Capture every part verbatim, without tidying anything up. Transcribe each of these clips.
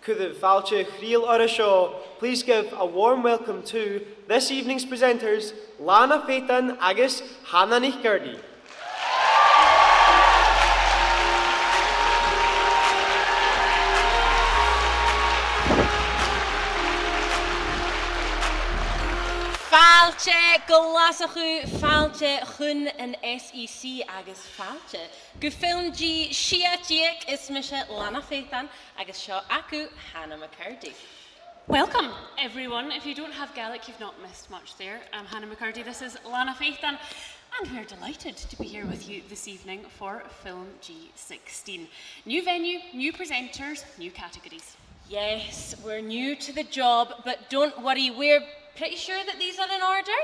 Cuiribh fàilte chridheil orra seo. Please give a warm welcome to this evening's presenters, Lana Feadhan agus Hannah NicCurdy. Fàilte gu Glaschu, fàilte chun an S E C agus fàilte gu FilmG sia deug. Is mise Lana Feadhan agus seo agaibh Hannah McCurdy. Welcome, everyone. If you don't have Gaelic, you've not missed much there. I'm Hannah McCurdy, this is Lana Feadhan, and we're delighted to be here with you this evening for FilmG sixteen. New venue, new presenters, new categories. Yes, we're new to the job, but don't worry, we're pretty sure that these are in order.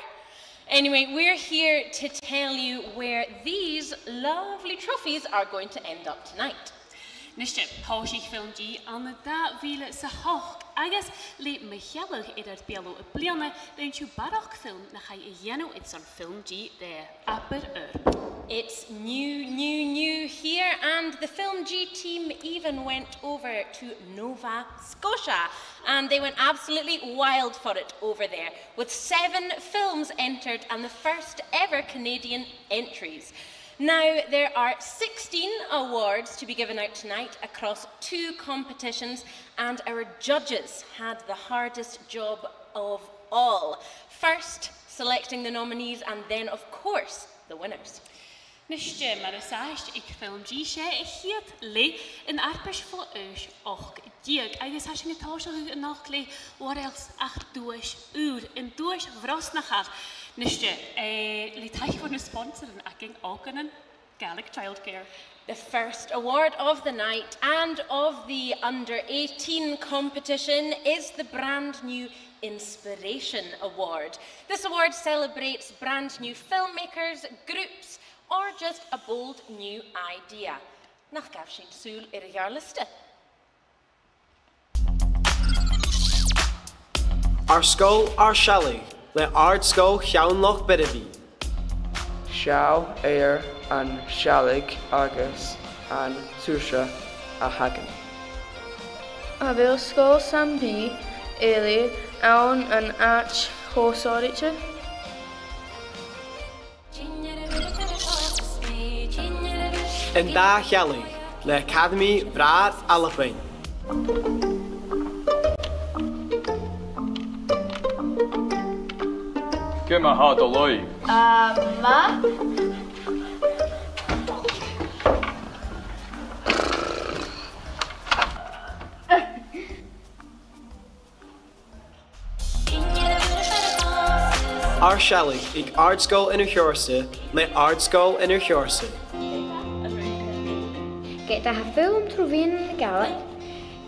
Anyway, we're here to tell you where these lovely trophies are going to end up tonight. Nise, thòisich FilmG ann an dà mhìle 's a h-ochd, agus le mo shealladh air ar beulaibh am-bliadhna, rinn sibh barrachd film na chaidh a dhèanamh airson FilmG, abair oidhirp. It's new, new, new here, and the FilmG team even went over to Nova Scotia, and they went absolutely wild for it over there, with seven films entered and the first ever Canadian entries. Now, there are sixteen awards to be given out tonight across two competitions, and our judges had the hardest job of all. First, selecting the nominees, and then, of course, the winners. Nise, mar as àbhaist aig FilmG, 's e a' chiad leth an fharpais fo aois ochd deug, agus tha sinn a' tòiseachadh a-nochd le, what else ach duais ùr, an Duais Bhrosnachail. Nise, eh, le taic bho na sponsoran againn, Òganan Gaelic Childcare. The first award of the night and of the under eighteen competition is the Brand New Inspiration Award. This award celebrates brand new filmmakers, groups, or just a bold new idea. Nach gabh sinn sùil air a' gheàrr-liosta? Ar Sgoil, Ar Sealladh, le Àrd-sgoil Cheann Loch Bhiribhidh. Seall air an sealladh agus an tuirse a th' againn. A bheil Sgoil Sam P. Ailidh ann an àite cho sònraichte? An Dà Shealladh, le Acadamaidh Bhràghaid Albainn. Ciamar a tha do laigh? Ah, math. Ar Sealladh aig Àrd-sgoil Inbhir Sheòrsa le Àrd-sgoil Inbhir Sheòrsa. Ged a tha film tro mheadhan na Gàidhlig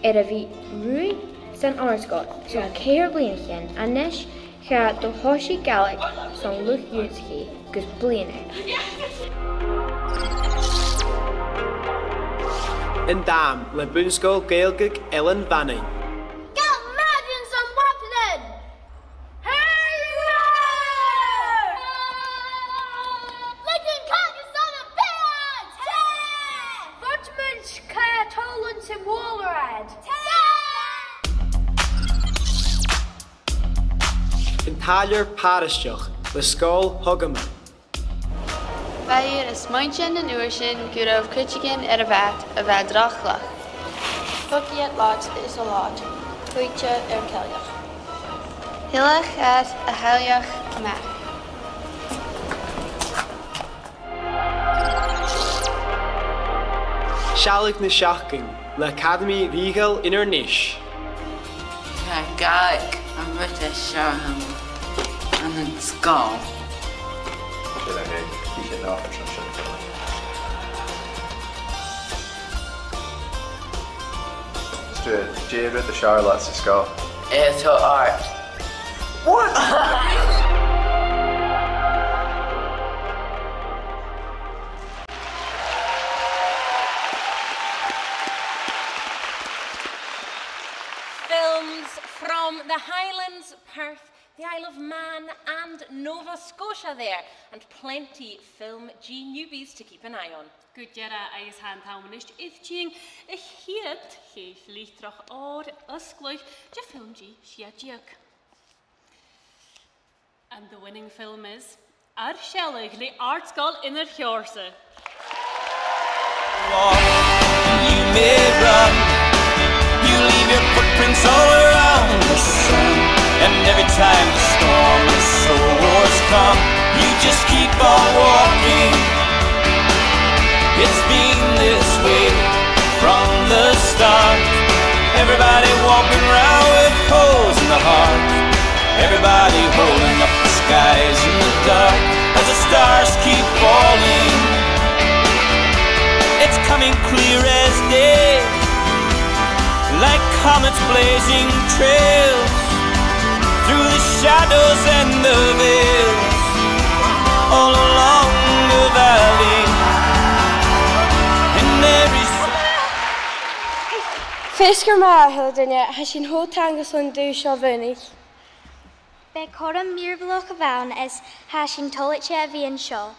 air a bhith ruith san àrd-sgoil son ceithir bliadhnaichean a-nis, cha do thòisich Gàidhlig son luchd-ionnsachaidh gus bliadhna. An Dam le Bun-sgoil Gàidhlig Eilean Mhanainn. Gabh maithead son Wapanan! Hey there! Looking kind of son of a bitch! Hey! What much cat all on some wall red? An Tàillear Pàraisteach le Sgoil Thogama. Bha iad a' smaointinn an uair sin gu robh cuideigin air a' bhàt a bha drochlach. Thug iad làmh is a làmh, cuidhteach air cailleach. Thilg iad a' chailleach a-mach. Sealladh na Seachdain le Acadamaidh Rìoghail Inbhir Nis. Tha Gàidhlig an rud as fheàrr leam ann an sgoil. Sin agad, bidh sin an-àbhaist an sin. Is dè, dè an rud as fheàrr leat sa sgoil? Is e art. What? Films from the Highlands, Perth, The Isle of Man and Nova Scotia there, and plenty FilmG newbies to keep an eye on. Gu dearbh, agus tha an t-àm a-nis air tighinn a' chiad cheist litreach òir fhosgladh de FilmG sia-deug. And the winning film is Ar Sealladh le Àrd-sgoil Inbhir Sheòrsa. Walk, you may run, you leave your footprints all around the sun. And every time the storm and sore wars come, you just keep on walking. It's been this way from the start. Everybody walking round with holes in the heart. Everybody holding up the skies in the dark as the stars keep falling. It's coming clear as day, like comets blazing trails through the shadows and the veils, all along the valley, in every Feasgar math, a h-uile duine, tha sinn cho taingeil airson an duais seo a bhuannachadh. B' e cothrom mhìorbhaileach a bh' ann is tha sinn toilichte a bhith an seo.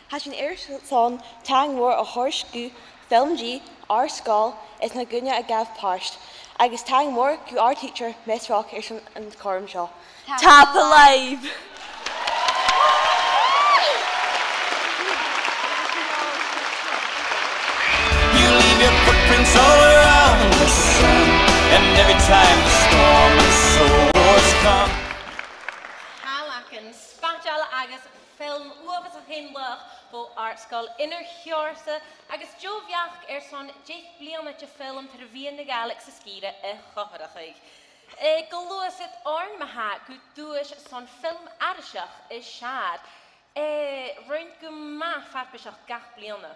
Tha sinn airson taing mhòr a thoirt gu FilmG, ar sgoil is na daoine a ghabh pàirt, agus taing mhòr gu ar teacher, Miss Rock, airson an cothrom seo. Tapadh leibh! You leave your footprints all around the sun, and every time the storm and sore wars come. Chan eil ach an spaideil agus film uabhasach fhèin laghach bho Àrd-sgoil Inbhir Sheòrsa agus deagh bheachd airson deich bliadhna de fhilm tro mheadhan na Gàidhlig sa sgìre a chomharrachadh. Eh, gu luath 's iad oirnn ma-thà gu duais son film aithriseach as fheàrr. Eh, rinn gu math farpaiseach gach bliadhna.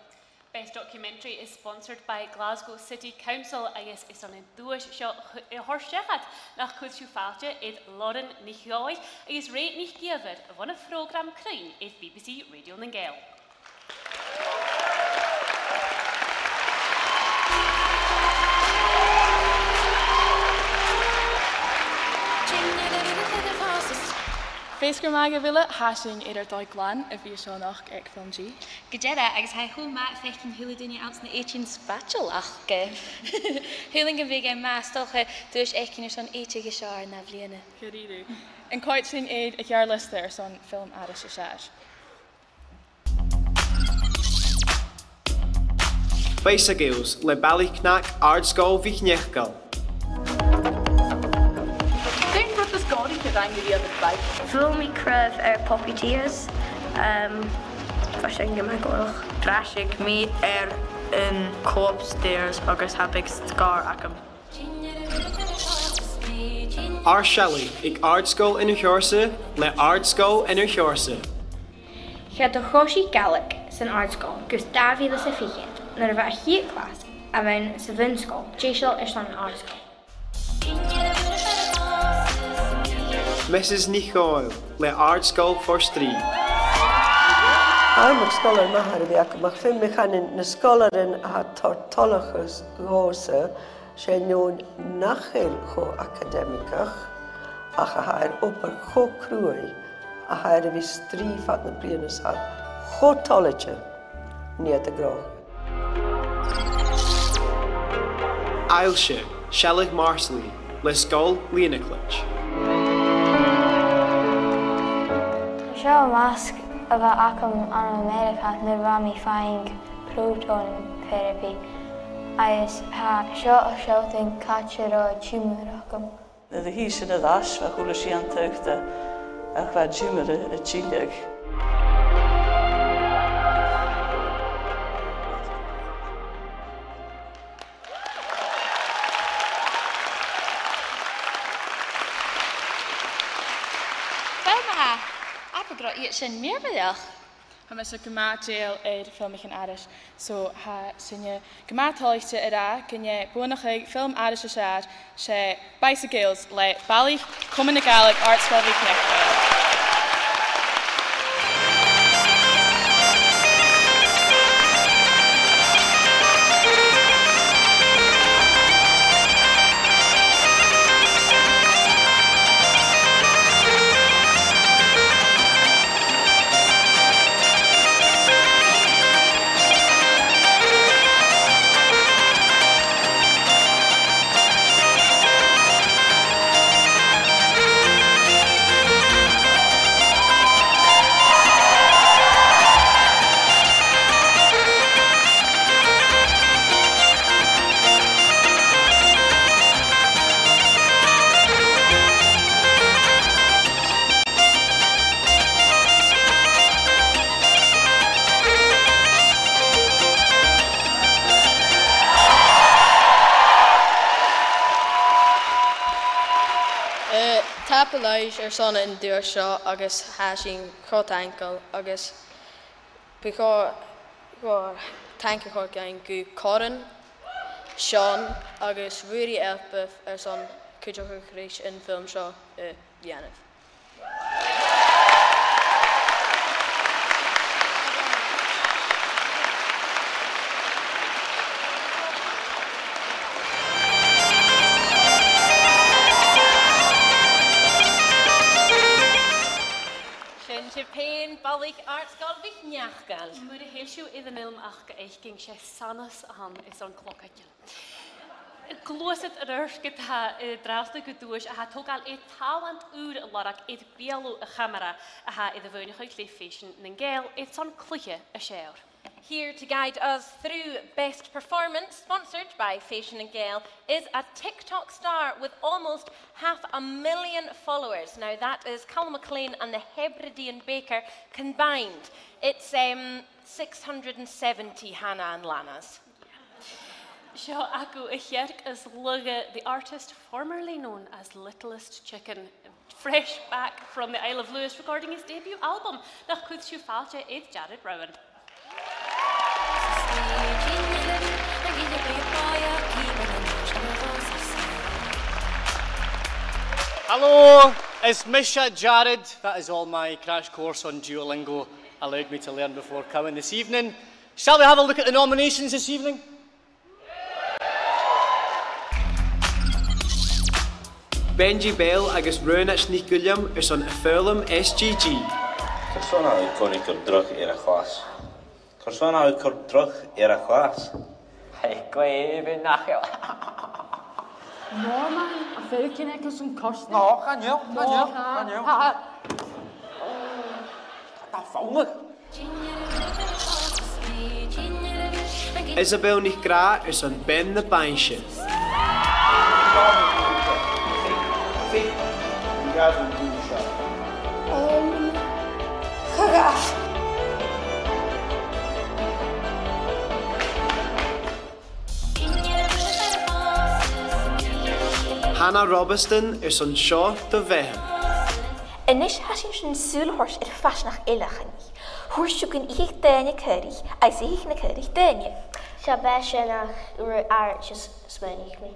Best Documentary is sponsored by Glasgow City Council agus 's ann an duais seo a th' air a thoirt seachad nach cuir sibh fàilte air Lauren NicDhòmhnaill agus Rae NicÌomhair bhon a' phrògram cruinn air B B C Radio nan Gàidheal. Feasgar math dhuibh uile, tha sinn air ar dòigh glan a bhith an seo a-nochd aig FilmG. Gu dearbh, agus tha e cho math faicinn a h-uile duine anns na h-èideannan spaideil aca. Shaoil mi gum biodh e math 's dòcha duais fhaicinn airson èideadh as fheàrr na bliadhna. Gu dearbh. An coimhead sinn air a' gheàrr-liosta airson film aithris as fheàrr? Bicycles le Ballycnack Àrd-sgoil MhicNeacail. Dè an rud as gòraiche a rinn thu air bike? Bhuail mi craobh air Puppeteers, um, bha sin gu math gòrach. Dh'fhàs mi air an co-op stairs agus tha big scar agam. Ar Sealladh aig Àrd-sgoil Inbhir Sheòrsa le Àrd-sgoil Inbhir Sheòrsa. Cha do choisich Gàidhlig san àrd-sgoil gus dà mhìle 's a fichead, nuair a bha a' chiad chlas a bh' ann sa bhun-sgoil deiseil airson an àrd-sgoil. Missus NicDhòmhnaill le Àrd-sgoil Phort Rìgh. Tha mi sgoilear math air a bhith agam, ach feumaidh mi chanainn na sgoilearan a tha toirt toileachas dhòmhsa, 's e neòin nach eil cho acadaimigeach, ach a tha air obair cho cruaidh, a tha air a bhith a' strì fad na bliadhna 's a tha cho toilichte an iad a' gnothach. Ailse, sealladh Marsaili le Sgoil Lìonacleit. Seo am masg a bh' agam ann an Ameireaga nuair a bha mi a' faighinn proton therapy, agus tha seo a' sealltainn càit an robh an tumor agam. Nuair a chì sinn air ais, bha a h-uile sìon taghta, ach bha an tumor a' tilleadh. Uill, ma-thà, abair gun robh iad sin mìorbhaileach. Tha mise gu math dèidheil air filmichean aithris, so tha sinne gu math toilichte a ràdh gun e buannachd film aithris as fheàrr, 's e Bicycles le balaich Comunn na Gàidhlig Àrd-sgoil MhicNeacail. Tapadh leibh airson an duais seo agus tha sinn cho taingeil agus bu chòir, chòir taing a chur dhuinn gu Corin, Sean agus Ruairidh Elpeth airson cuideachadh ris an fhilm seo a dhèanamh. Sin sibh fhèin, balaich Àrd-sgoil MhicNeacail. Mura h-eil sibh air an fhilm ach gu fhaicinn, 's e sanas a th' ann airson clogaid. Gluasad air adhart gu tà, eh, an-dràsta gu duais a tha a' togail air tàlant ùr a lorg air beulaibh a' chamara a tha air a mhaoineachadh le Fèisean nan Gàidheal airson cluiche as fheàrr. Here to guide us through best performance, sponsored by Fèisean nan Gàidheal, is a TikTok star with almost half a million followers. Now that is Calum MacLean and the Hebridean Baker combined. It's, um, six hundred and seventy Hannah and Lana's. Seo agaibh a' chearc as lugha, the artist formerly known as Littlest Chicken, fresh back from the Isle of Lewis, recording his debut album. Nach cuir sibh fàilte air Jarrod Rowan. Hello, it's mise, Jarrod. That is all my crash course on Duolingo allowed me to learn before coming this evening. Shall we have a look at the nominations this evening? Benji Bell agus Raonaid NicWilliam airson am foghlam S G G. Carson a tha thu a' cur droch air a' chlas? Carson a tha thu a' cur droch air a' chlas? Tha e glè mhath nach eil. Norman, a bheil thu a' cur droch air a' chlas? No, chan eil, chan eil, chan eil. Tha, tha. Tha, tha, fònadh. Isabel NicGràdh airson Bean na Bainnse. Um, Hannah Robiston airson Seo do Bheatha. A-nis, tha sinn a' sùil a thoirt air faisneachd eile a choinnich. Thuirt sibh gun ithidh daoine caoraich, agus ithidh na caoraich daoine. Cha b' e sin ach rud àraid a smaoinich mi.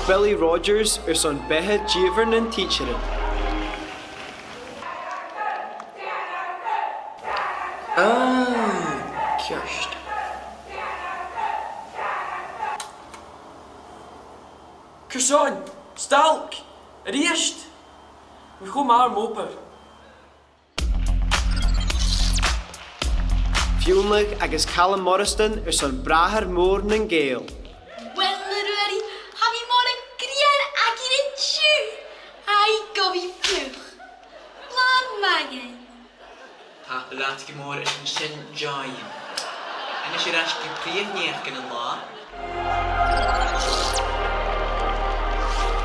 Billy Rogers airson Beatha Dìomhair nan Tidsearan. Ah, ceart. Carson? Stailc! A-rithist! Bha e cho math air m' obair. Fionnlagh agus Calum Morrison airson Bràthair Mòr nan Gàidheal. Uill, a Ruairidh, tha mi mòran grèim agad an-diugh. Aidh, gu bhith fliuch. Latha math. Tapadh leat gu mòr airson sin, Joy. A-nis air ais gu prìomh naidheachdan an latha.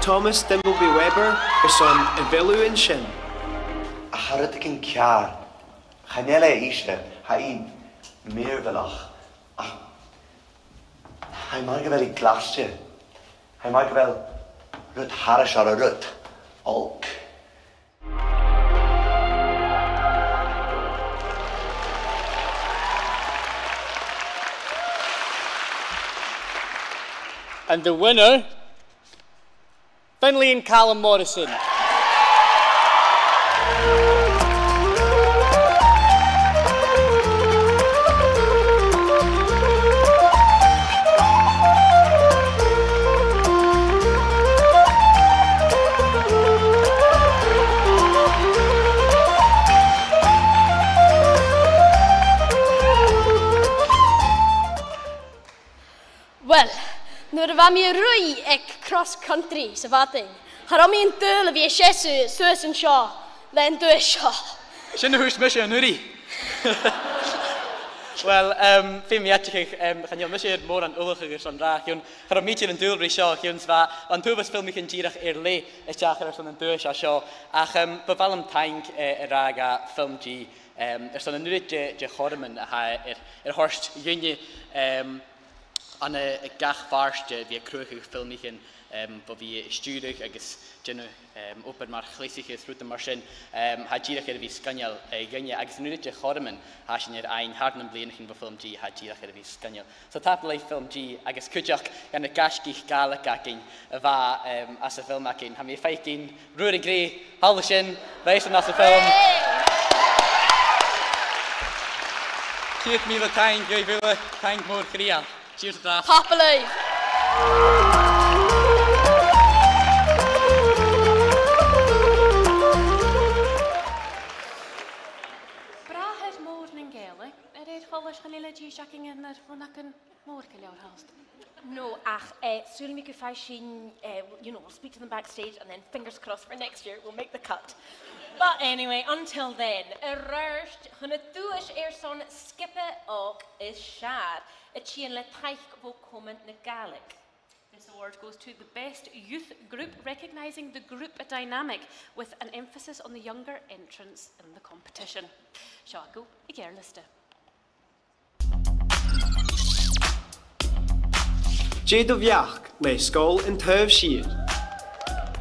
Thomas Dimbleby Webber airson A Bheil Thu an Sin? Ach tha rudeigin ceàrr. Chan eil e aoibhneach, tha e mìorbhaileach. Ach tha e mar gu bheil e glaiste. Tha e mar gu bheil rud thairis air an rud olc. And the winner, Finlay and Calum Morrison. Uill, nuair a bha mi a' ruith aig cross country sa mhadainn, cha robh mi an dùil a bhith a' seasamh suas an seo le an duais seo. Sin na thuirt mise an-uiridh. Uill, em, feumaidh mi aideachadh, em, chan eil mise air mòran ullachadh airson ràdh, chionn cha robh mi idir an dùil ri seo, chionn 's bha, bha an t-uabhas filmichean dìreach air leth a' tighinn airson an duais a seo. Ach, em, bu mhath leam taing, eh, a ràdh dha FilmG, em, airson an uiread de, de chothroman a tha e air, air a thoirt dhuinne, em, Ann an, eh, gach pàirt, eh, bidh e a' cruthachadh filmichean, em, bho bhith a' stiùireadh agus dèanamh, em, obair mar chleasaiche is rudan mar sin, em, tha e dìreach air a bhith sgoinneil, eh, dhuinne, agus an uiread de chothroman a tha sinn air fhaighinn thar nam bliadhnaichean bho FilmG, tha e dìreach air a bhith sgoinneil. So tapadh leibh FilmG agus cuideachd dha na gaisgich Gàidhlig againn a bha, em, anns a' fhilm againn. Tha mi a' faicinn Ruairidh Gray, thalla sin, bha esan anns a' fhilm. Ceud mìle taing dhuibh uile, taing mhòr chridheil. Cheers an-dràsta. Tapadh leibh. Bràthair mòr nan Gàidheal, a rèir choltais, chan eil e dìreach againn air rionnagan mòr gu leòr fhathast. No, ach, eh, saoilidh mi gum faigh sinn, eh, you know, we'll speak to them backstage and then fingers crossed for next year, we'll make the cut. But anyway, until then, a-rithist, chun an duais airson sgioba òg as fheàrr, a' tighinn le taic bho Comann na Gàidhlig. This award goes to the best youth group, recognising the group dynamic with an emphasis on the younger entrants in the competition. Seo agaibh a' gheàrr-liosta. Dè do bheachd le Sgoil an Taobh Siar?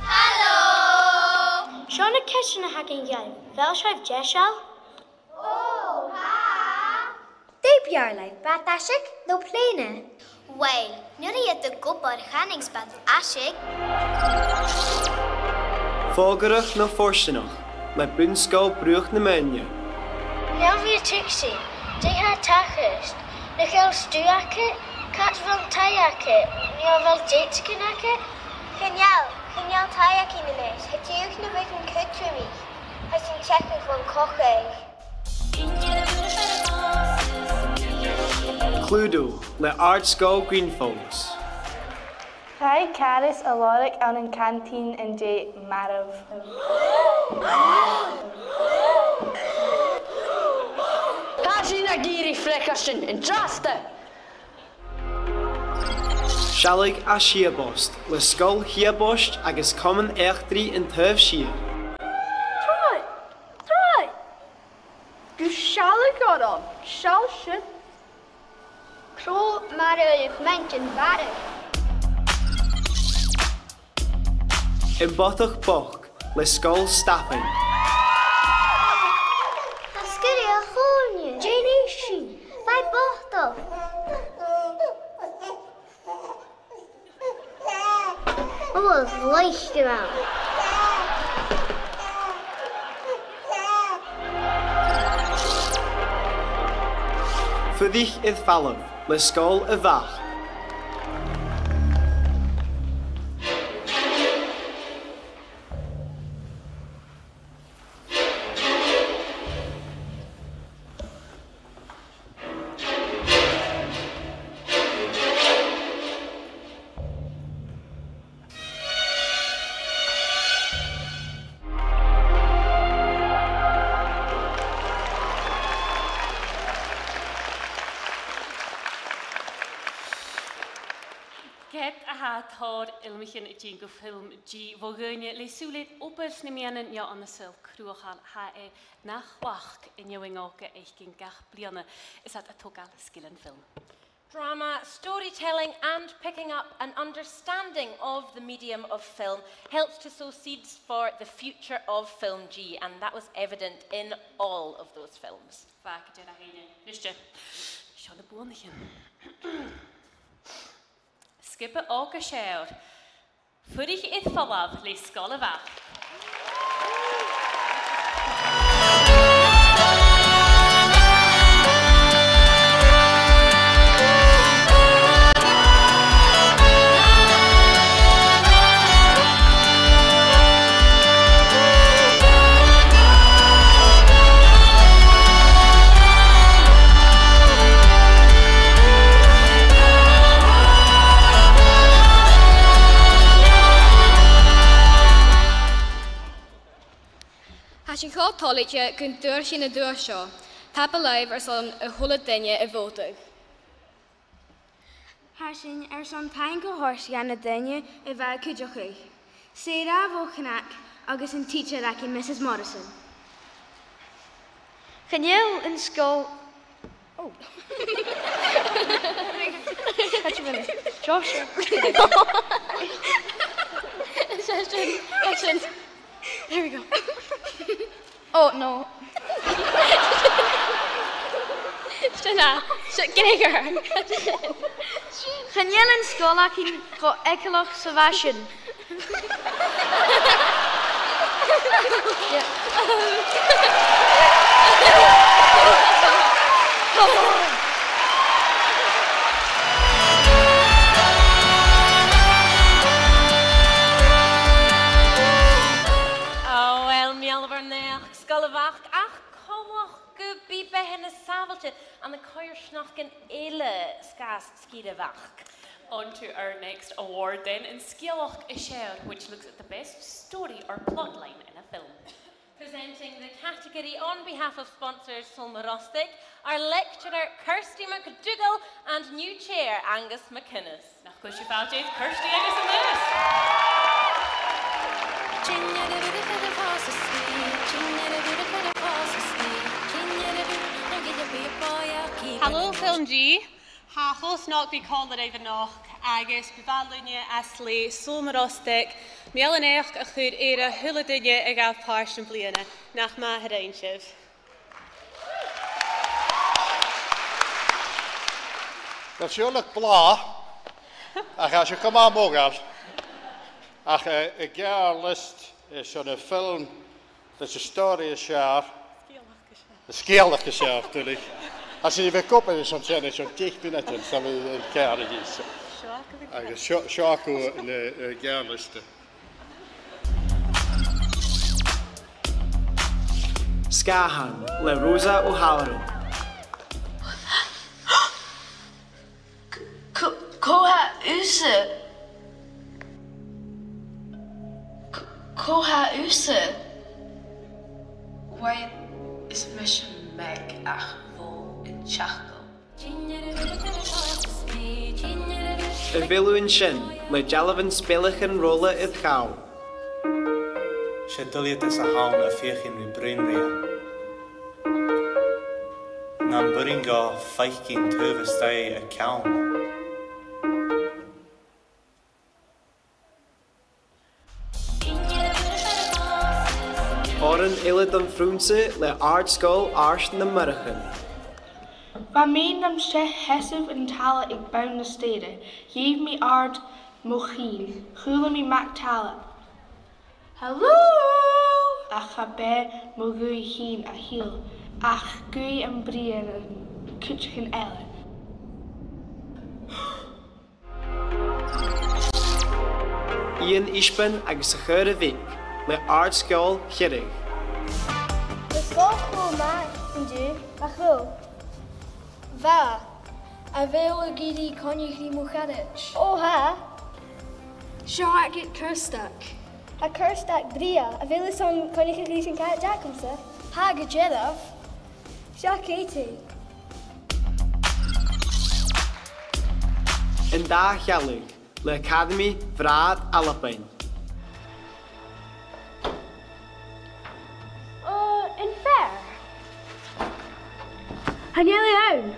Halò! Seo na ceistean a th' againn dhuibh. A bheil sibh deiseil? Ò, tha! Dè b' fheàrr leibh, bàt'-aiseig no plèana? Uill, nuair a dh'fhaodadh tu obair, chanainn 's bàt'-aiseig. Fògarrach no fortanach le Bun-sgoil Bruach na Maoine? Chan eil mi a' tuigsinn. Dè tha tachairt? Nach eil stuth aca? Càit a bheil an taigh aca? No a bheil dèideagan aca? Chan eil, chan eil taigh againn a-nis. Tha dìreach na rudan cudromach. Tha sinn a' teachd bhon chochreamh. Cluedo le Àrd-sgoil Greenfalls. Chaidh Càrghas a lorg ann an canteen an-dè marbh. Tha sinn ag iarraidh freagairtean an-dràsta! Sealladh à Siabost le Sgoil Shiaboist agus Comann Eachdraidh an Taobh Siar. Trobhad! Trobhad! Gu sealladh orm, seall sin. Crodh marbh aig muinntir Bharraigh. Am Bodach Bochd le Sgoil Stafainn. Tha sguir a' chòrnair. Dè nì sinn? Faigh bodach. Ò, a ghlaodh ann. Fuirich air falbh le Sgoil a' Bhac. Ged a tha tòrr fhilmichean a' tighinn gu FilmG bho dhaoine le sùil air obair nam meadhanan no ann an saoghal cruthachail, tha e na chlachd an fheadhainn òga fhaicinn gach bliadhna is iad a' togail sgilean film. Drama, storytelling and picking up an understanding of the medium of film helps to sow seeds for the future of FilmG, and that was evident in all of those films. Fàg dearg a h-aon. Nise, seo na buannaichean. Sgioba òg as fheàrr. Fuirich air falbh le Sgoil a' Bhac. Tha sinn cho toilichte gun d' fhuair sinn an duais seo. Tapadh leibh airson a h-uile duine a bhòtadh. Tha sinn airson taing a thoirt dha na daoine a bha a' cuideachadh. Sarah bho Chnag agus an tidsear aice, Mrs Morrison. Chan eil an sgoil Catch a minute. Josh. Session. Session. There we go. Oh, no. Sin e. Sin, gin e gur. Chan eil an sgoil againn cho eagalach 's a bha sin. Yeah. Oh, well, meal-a-naidheachd, sgoil a' Bhac, ach coltach gum bi beatha nas sàbhailte ann an coimhearsnachdan eile sgàth 's sgìre a' Bhac. On to our next award then, an sgeulachd as fheàrr, which looks at the best story or plot line in a film. Presenting the category on behalf of sponsors Sabhal Mòr Ostaig, our lecturer Kirsty MacDougall and new chair Angus MacInnes. Nach cuir sibh fàilte air Kirsty agus Angus. Halò, FilmG. Tha e cho snog a bhith còmhla ribh a-nochd agus bu mhath leinn às leth Sabhal Mòr Ostaig meal-a-naidheachd a chur air a h-uile duine a ghabh pàirt am-bliadhna. Nach math a rinn sibh. Uill, 's e uile blàth, ach tha seo gu math modhail. Ach, eh, a' Geàrr-liosta, eh, son a' fhilm, leis an stòiridh as fheàrr. An sgeulachd as fheàrr, duilich. Tha sinn a' bhith ag obair airson sin, airson deich mionaidean, 's a bheil, eh, ceàrr a dh'fhios. Agus seo, seo agaibh na, eh, geàrr-liosta. Sgàthan le Rosa O'Halloran. C-, c-, cò tha thusa? C-, cò tha thusa? Uill, is mise Meg ach bho an t-Seachdal. A bheil thu an sin le dealbhan speuclaireachd ro-làidir air chall? 'S e duilgheadas a th' ann a' feuchainn ri bruidhinn rium. Nam b' urrainn dhomh faicinn taobh a-staigh a ceann. Òran eile don phrionsa le Àrd-sgoil Àird nam Murchan. Bha mi nam seasamh an talla aig bonn na staidhre. Gheibh mi air mo chinn. Chuala mi mac-talla. Hello! Ach cha b' e mo ghaoith fhìn a thill, ach gaoith am briathran cuideigin eile. Iain Ishband agus a' Chaora Mhic le Àrd-sgoil Chiarraí. Bha sgoil cho math an-diugh, nach robh? Bha. A bheil thu ag iarraidh coinneachadh ri mo charaid? Ò, tha. Seo agad Kirstag. Tha Kirstag brèagha. A bheil thu airson coinneachadh ris an caraid agamsa? Tha gu dearbh. Seo Katie. An Dà Shealladh le Acadamaidh Bhràghaid Albainn. Uh, an fhear? Chan eil e ann.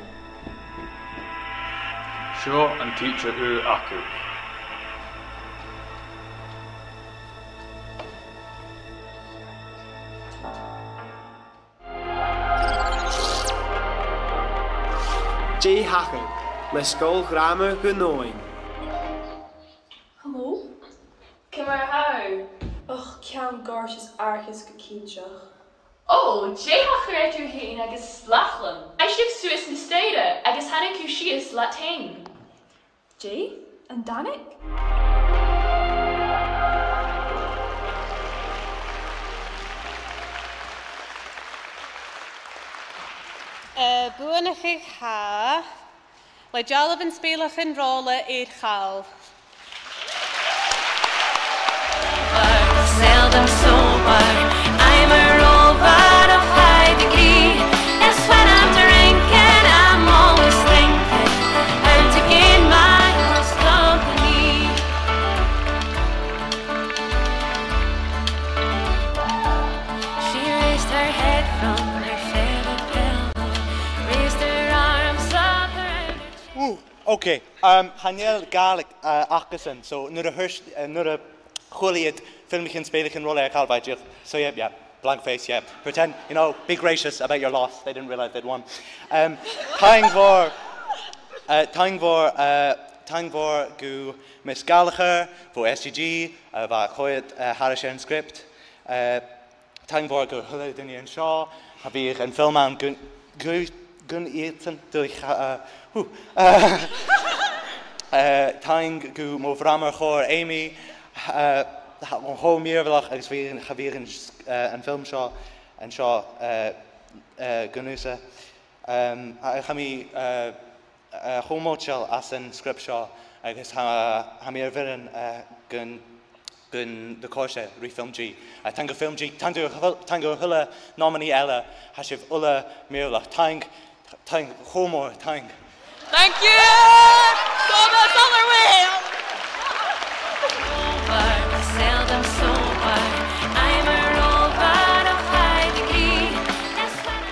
Seo an tidsear ùr agaibh. Dè thachair le Sgoil Ghràmair Dhùn Omhain? Hello? Ciamar a tha thu? Och, ceann goirt is aithris gu cinnteach. Ò, dè tha a' chur ort fhèin agus Lachlan? Chaidh sibh suas na staidhre agus thàinig sibh sìos leat fhèin. Dè? An tàinig? Eh, buannachadh tha le dealbhan speuclaireachd ro-làidir air chall. Seldom sober, I'm a rover of high degree. That's when I'm drinking, I'm always thinking how to gain my girl's company. She raised her head from her feathered pillow, raised her arm Okay, um, chan eil Gàidhlig, uh, acasan, so nuair a thuirt, uh, nuair a chuala iad filmichean, speulichean, rud eile, cha robh iad, so yeah, yeah, blank face, yeah. Pretend, you know, be gracious about your loss. They didn't realise they'd won. Um, taing mhòr, uh, taing mhòr, uh, taing mhòr gu Miss Gallagher, bho S G G, uh, bha a' coimhead, uh, thairis air an script. Uh, Taing mhòr gu h-uile duine an seo, cha bhiodh an film ann gun, gu, gun iadsan, dùil, uh, whew, uh, uh, taing gu mo bhramair chòir Amy, uh, tha, cho mìorbhaileach agus bha, cha bhiodh an, uh, an film seo, an seo, uh, uh, gun thusa. Um, a, tha mi, uh, uh, cho moiteil às an script seo, agus tha, tha mi air bhioran, uh, gun, gun do chòrd e ri FilmG. Uh, taing do FilmG, taing do, taing do a h-uile nominee eile, tha sibh uile mìorbhaileach. Taing, taing, cho mòr, taing. Thank you! Go the other way! Seldom sober, I'm a rover of high degree. That's what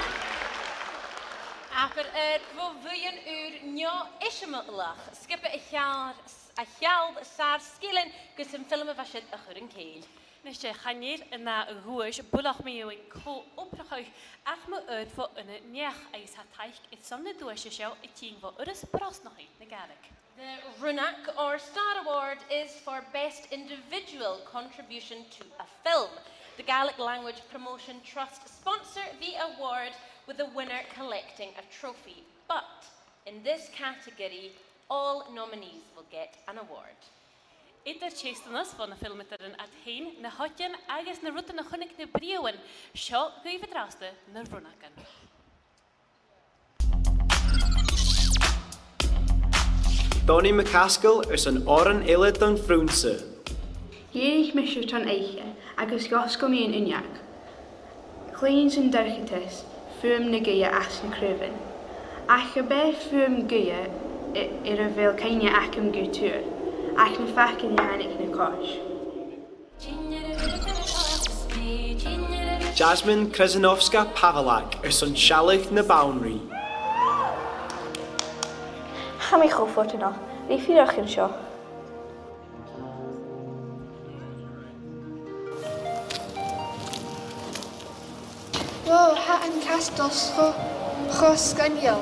I Abair air bho bhuidheann ùr neo-eisimeileach, sgioba a sheall, a sheall sàr sgilean gus am film a bha siud a chur an cèill. Nise, chan eil an ath dhuais buileach mu dheidhinn co-obrachadh ach mu adhbhar an neach agus tha taic airson na duaise seo a' tighinn bho Urras Brosnachaidh na Gàidhlig. The Rionnach or Star Award is for best individual contribution to a film. The Gaelic Language Promotion Trust sponsor the award, with the winner collecting a trophy. But in this category, all nominees will get an award. Eadar teisteanas bho na filmeadairean iad fhèin, na h-oidean agus na rudan a chunnaic na britheamhan, seo dhuibh an-dràsta na rionnagan. Donnie MacAsgaill airson òran eile don phrionsa. Dh'èirich mise tron oidhche agus dh'fhosgail mi an uinneag. Chluinneas an dorchadas fuaim na gaoithe às na craobhan. Ach cha b' e fuaim gaoithe a, air a bheil cuimhne agam gu tur, ach na faclan a thàinig na cois. Jasmine Krzyzanowska-Pawielak airson Sealladh na Banrigh. Tha mi cho fortanach. Bha e fìor dhona seo. Wow, tha an castle cho, cho sgoinneil.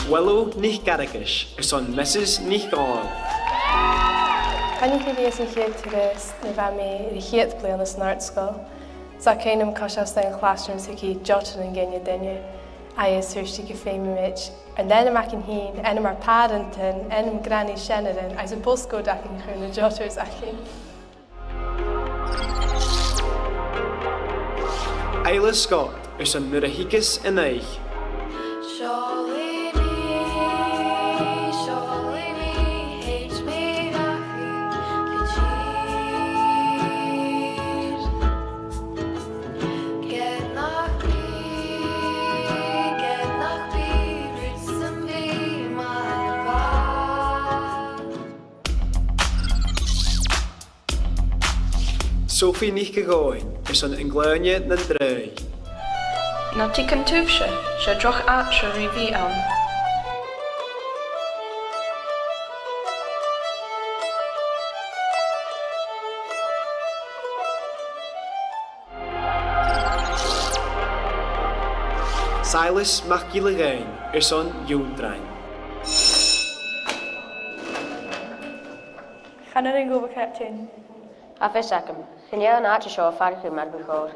Willow NicArghais airson Mrs NicDhòmhnaill. Thàinig mi a-rithist an cèad turas nuair a bha mi a' chiad bhliadhna san àrd-sgoil. 'S tha cuimhn' agam coiseachd dhan chlasroom 's a' jottairean gu h-àraidh. Agus thuirt i gum feumadh mi an t-ainm againn fhìn, ainm ar pàrantan, ainm granny seanairean, agus am postcode againn a chur air na jotters againn. Isla Scott airson Nuair a Thigeas an Oidhche. Seallaidh mi, seallaidh mi, thèid mi dhachaigh gu tìr. Ged nach bi, ged nach bi rud sam bith mar a bha. Sophie NicDhòmhnaill airson An Glainne nan Draoidh. Na tuigeann sibhse, 's e droch àite a bhith ann. Silas MacGill-Eain airson Ionndrainn. Chan urrainn dhomh a chreidsinn. Tha fios agam. Chan eil an àite seo a' faireachdainn mar bu chòir.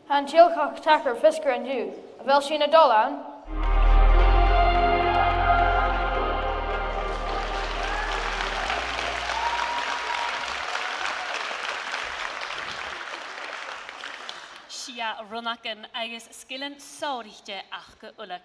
Tha an t-sealgach tacar feasgar an-diugh. A bheil sinn a' dol ann? 'S e rionnagan agus sgilean sònraichte aca uile.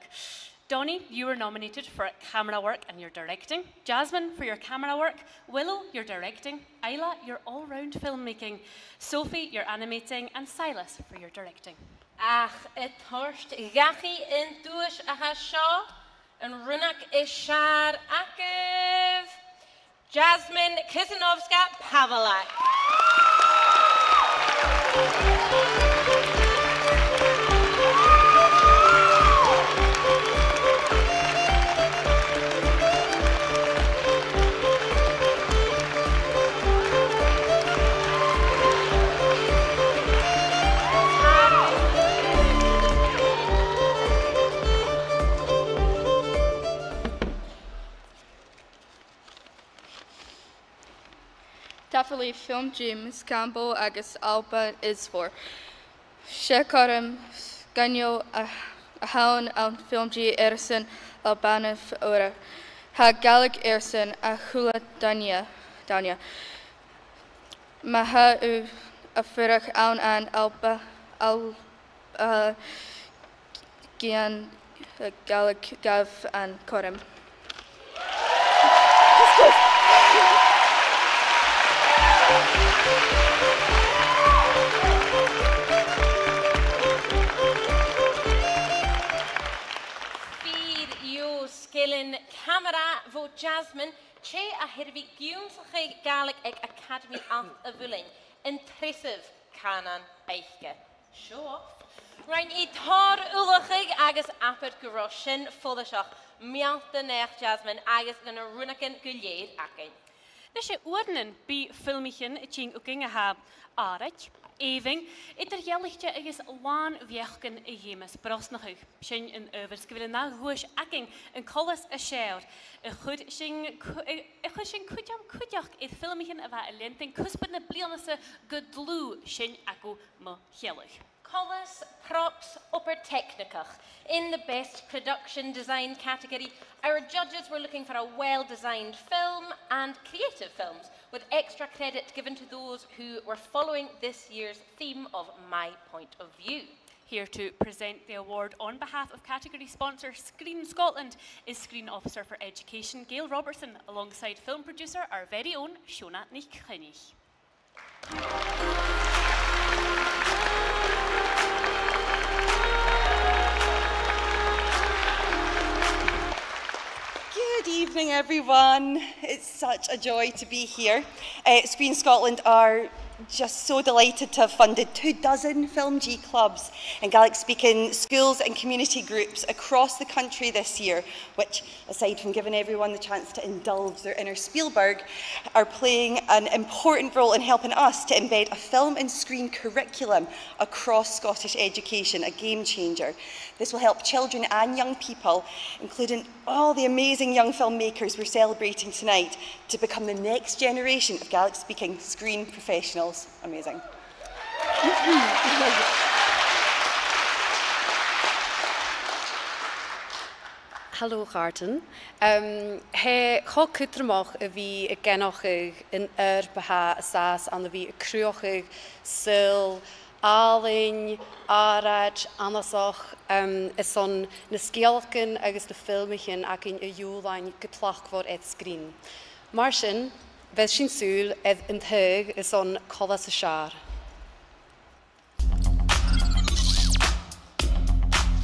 Donnie, you were nominated for camera work and your directing. Jasmine, for your camera work. Willow, your directing. Isla, your all-round filmmaking. Sophie, your animating. And Silas, for your directing. Ach a' toirt dhachaigh an duais a tha seo, an rionnag as fheàrr agaibh, Jasmine Krzyzanowska-Pawielak. Bhuail FilmG Miss Campbell agus Alba Isfor. 'S e cothrom sgoinneil a, a th' ann am FilmG airson Albannach ùra. Tha Gàidhlig airson a h-uile duine, duine. Ma tha thu a' fuireach ann an Alba, Al-, uh, gheibh, uh, Gàidhlig, gabh an cothrom. Fìor dheagh sgilean camara bho Jasmine, tè a tha air a bhith ag ionnsachadh Gàidhlig aig Acadamaidh Allt a' Mhuilinn, an treasamh cànan aice. Show off. Rinn i tòrr ullachadh agus abair gun robh sin follaiseach. Meal do naidheachd, Jasmine, agus gun robh rionnagan gu lèir againn. Nise, uaireannan bidh filmichean a' tighinn thugainn a tha àraid, èibhinn, eadar-dhealaichte agus làn bheachdan a dh'fheumas brosnachadh. Sin an adhbhar 's gu bheil an ath dhuais againn, an Coltas as Fheàrr, a chuir sinn cu-, a, a chuir sinn cuideam cuideachd air filmichean a bha a' leantainn cuspair na bliadhna-sa gu dlùth, sin agaibh mo shealladh. Coltas, props, obair teicnigeach. In the best production design category, our judges were looking for a well-designed film and creative films, with extra credit given to those who were following this year's theme of My Point of View. Here to present the award on behalf of category sponsor Screen Scotland is Screen Officer for Education, Gail Robertson, alongside film producer, our very own Shona NicCoinnich. Good evening, everyone. It's such a joy to be here. Uh, Screen Scotland are just so delighted to have funded two dozen FilmG clubs in Gaelic-speaking schools and community groups across the country this year, which, aside from giving everyone the chance to indulge their inner Spielberg, are playing an important role in helping us to embed a film and screen curriculum across Scottish education, a game changer. This will help children and young people, including all the amazing young filmmakers we're celebrating tonight, to become the next generation of Gaelic-speaking screen professionals. Amazing. Halò, a chàirdean. Um, tha e cho cudromach a bhith ag aithneachadh an oidhirp a tha an sàs ann a bhith a' cruthachadh saoghal àlainn, àraid, annasach, um, airson na sgeulachdan agus na filmichean againn a ghiùlain gu tlachdmhor air sgrìn. Mar sin, bheir sinn sùil air an taghadh airson Coltas as Fheàrr.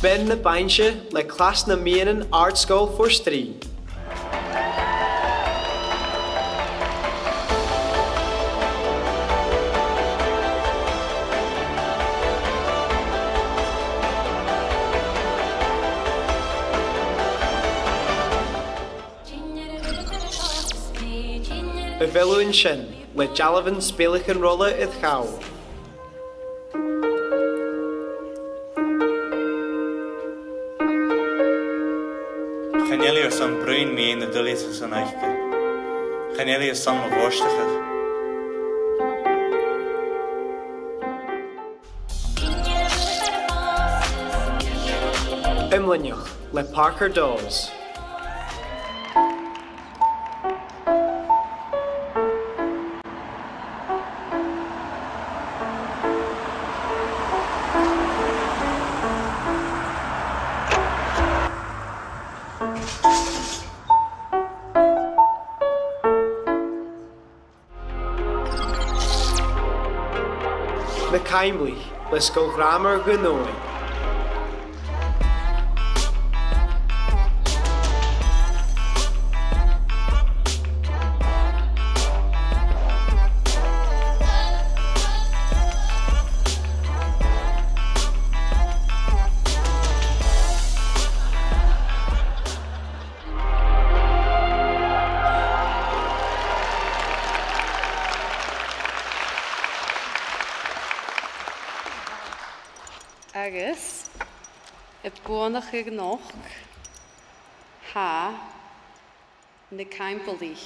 Beinn na Bainnse le clas nam meadhanan Àrd-sgoil Phort Rìgh. A bheil thu an sin le dealbhan speilichean rola air chall? Chan eil e airson bruidhinn mu na duilgheadasan aice. Chan eil e airson mo bhòstachadh. Imlinneach le Parker Dawes. Na Caimlich le Sgoil Ghràmair Dhùn Omhain. Agus a' buannachd a-nochd, tha na Caimbeulaich.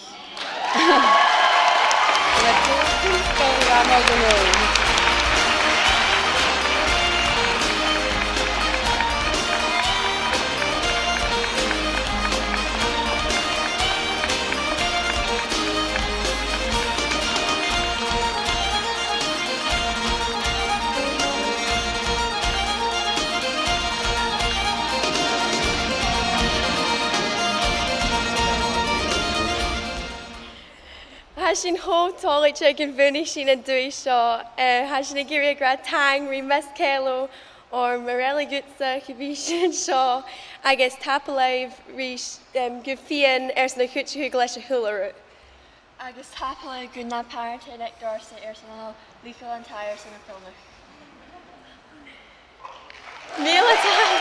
Tha sinn cho toilichte gum buinidh sinn an duais seo. Eh, tha sinn ag iarraidh a ràdh taing ri Miss Kello oir mar eile dhutsa gum bi sinn an seo, agus tapadh leibh ris, em, gu fianais airson a' chuideachadh leis a h-uile rud. Agus tapadh leibh gu na pàrantan aig Dorsa airson a bhith a' cluich an taigh airson na filmeadh. Mìle taing.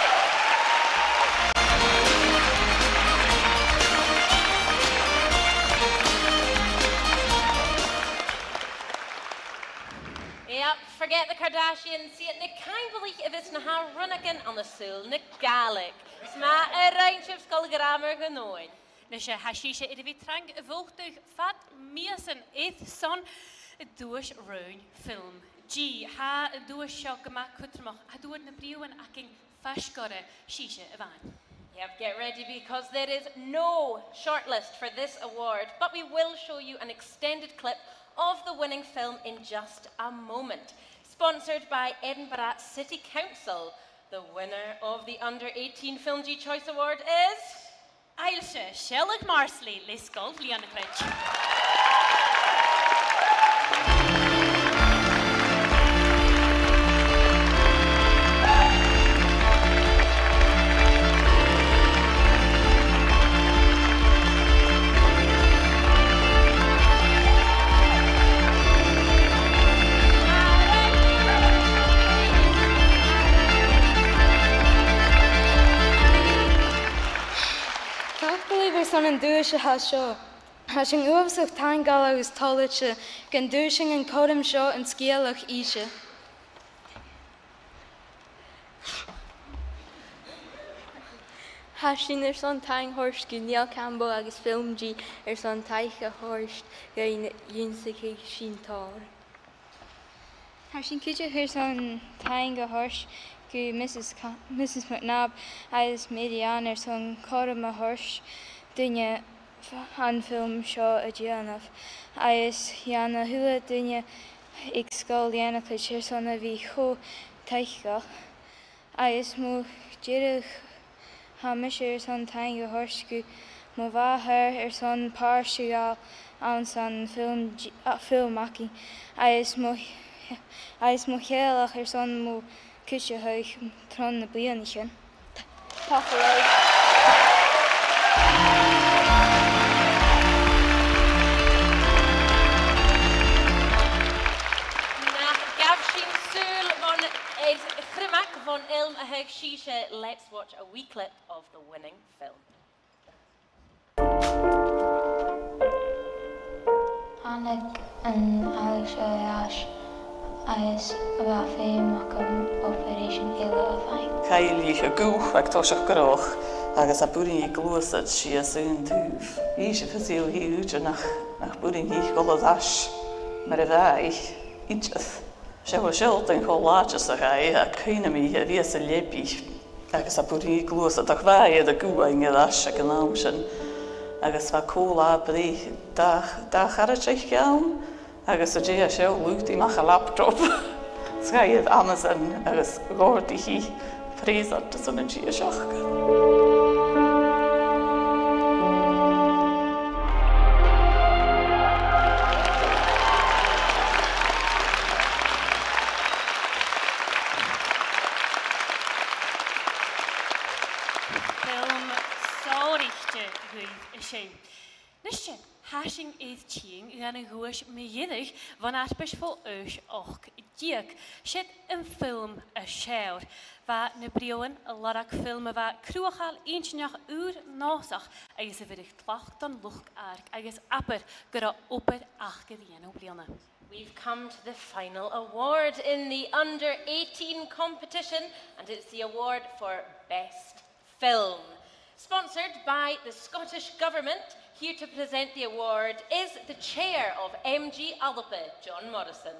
Yep, forget the Kardashians. 'S iad na Caimbeulaich a bhios na h-ath rionnagan ann an saoghal na Gàidhlig. 'S math a rinn sibh Sgoil Ghràmair Dhùn Omhain. Nise, tha sibhse air a bhith trang a' bhòtadh fad mhìosan airson an duais raoin FilmG. Tha an duais seo gu math cudromach, tha dùrn na britheamhan againn faisg orra, sibhse a-mhàin. Yep, get ready because there is no shortlist for this award, but we will show you an extended clip of the winning film in just a moment. Sponsored by Edinburgh City Council, the winner of the Under eighteen FilmG Choice Award is Ailse Sealg Marsaili le Sgoil Lìonacraid. Tapadh leibh airson an duais a tha seo. Tha sinn uabhasach taingeil agus toilichte gun d' fhuair sinn an cothrom seo an sgeulachd innse. Tha sinn airson taing a thoirt gu Neil Campbell agus FilmG airson taic a thoirt dhuinn ionnsachadh sinn tòrr. Tha sinn cuideachd airson taing a thoirt gu Mrs Ca-, Mrs McNabb agus Mary Ann airson cothrom a thoirt dhuinne f-, an film seo a dhèanamh, agus dhan a h-uile duine aig Sgoil Lìonacraid airson a bhith cho taiceil. Agus mu dheireadh, tha mise airson taing a thoirt gu mo mhàthair airson pàirt a ghabhail anns an film d-, a, film againn, agus mo, agus mo theaghlach airson mo chuideachadh tron na bliadhnaichean. Tapadh leibh. Nach gabh sinn sùil bhon, eh, chriomag bhon fhilm a thagh sibhse. Let's watch a wee clip of the winning film. Thàinig an ailse air ais agus bha feum agam operation eile a bhathadh. Chaidh i a ghuth aig toiseach gnothach agus bha i a' bruidhinn ri gluasad sìos aon taobh. Dh'inns i fios dhi idir nach, nach b' urrainn dhi a dhol air ais mar a bha i idir. Seo a' sealltainn cho làidir 's a ghabhadh, ach cuimhn' agam a bhith a' leabaidh agus a' bruidhinn ri gluasad, ach bha i air a guth fhaighinn air ais aig an àm sin. Agus bha co-là-breith, dà, dà charaid aice ann, agus an dèidh seo, lùghdaidh i a-mach a laptop. 'S chaidh i air Amazon agus dh'òrdaich i present airson an dithis aca. Film sònraichte dhuibh a sin. Nise, tha sinn air tighinn dhan a' dhuais mu dheireadh bhon fharpais fo aois ochd deug. 'S e am film as fheàrr. Bha na britheamhan a' lorg film a bha cruthachail, inntinneach, ùr-nòsach agus a bheireadh tlachd don luchd-adharc agus abair gun robh obair aca ri dhèanamh am-bliadhna. We've come to the final award in the under eighteen competition, and it's the award for Best Film. Sponsored by the Scottish Government, here to present the award is the chair of M G Alba, John Morrison.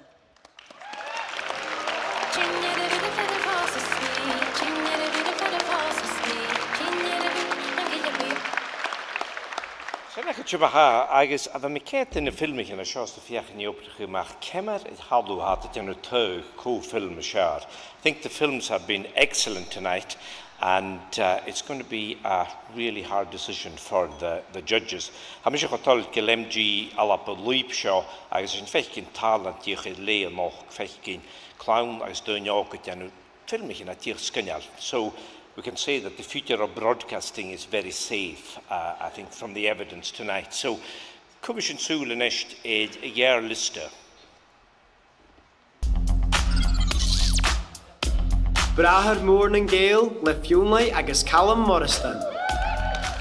Sin agad sibh, agus a bheil mi ceart, na filmichean a tha seo a' feuchainn ri obrachadh a-mach, ciamar a tha iad a' dèanamh taghadh cò film as fheàrr. I think the films have been excellent tonight, and, uh, it's gonna be a really hard decision for the, the judges. Tha mise cho toilichte gu bheil M G Alba an lùib seo, agus sinn a' faicinn tàlant dìreach air leth a-nochd, a' faicinn clann agus daoine òga a' dèanamh filmichean dìreach sgoinneil. So we can say that the future of broadcasting is very safe, uh, I think, from the evidence tonight. So cumaidh sinn sùil a-nis air a' gheàrr-liosta. Bràthair Mòr nan Gàidheal le Fionnlagh agus Calum Moireasdan.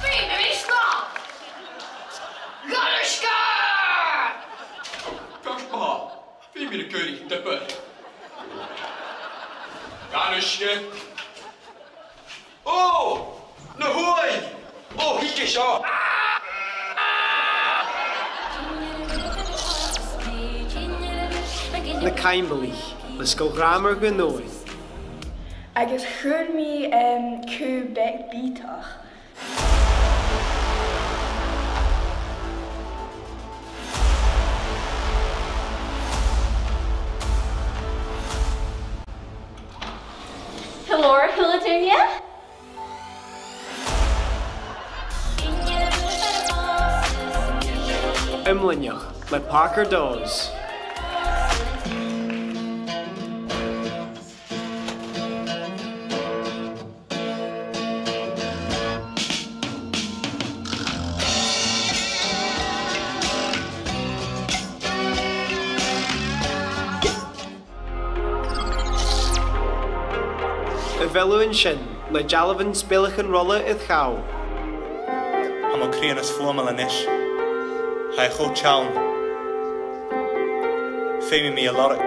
Feumaidh mi sgath! Dhà no sgath! Gosh, ma-thà, feumaidh mi a' cur an diofair. Dhà no sgath. Ò! Na h-uain! Ò, thig an seo! Na Caimbeulaich, le Sgoil Ghràmair Dhùn Omhain. Agus chuir mi, em, cù beag bìodach. Hello, a h-uile duine. Iomlanach le Parker Dawes. A bheil thu an sin le dealbhan spealachan rola air chall? Tha mo chridhe nas fuaimeile a-nis. Tha e cho teann. Feumaidh mi a lorg.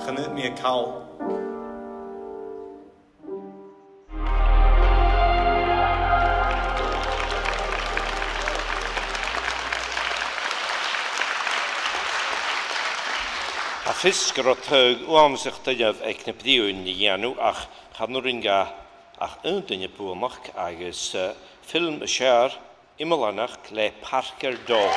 Chan fhaod mi a call. Tha fios gun robh taghadh uabhasach duilich aig na brìghean a dhèanamh, ach chan urrainn dha ach aon duine buannachd agus, eh, film as fheàrr, Iomlanach le Parker Dawes.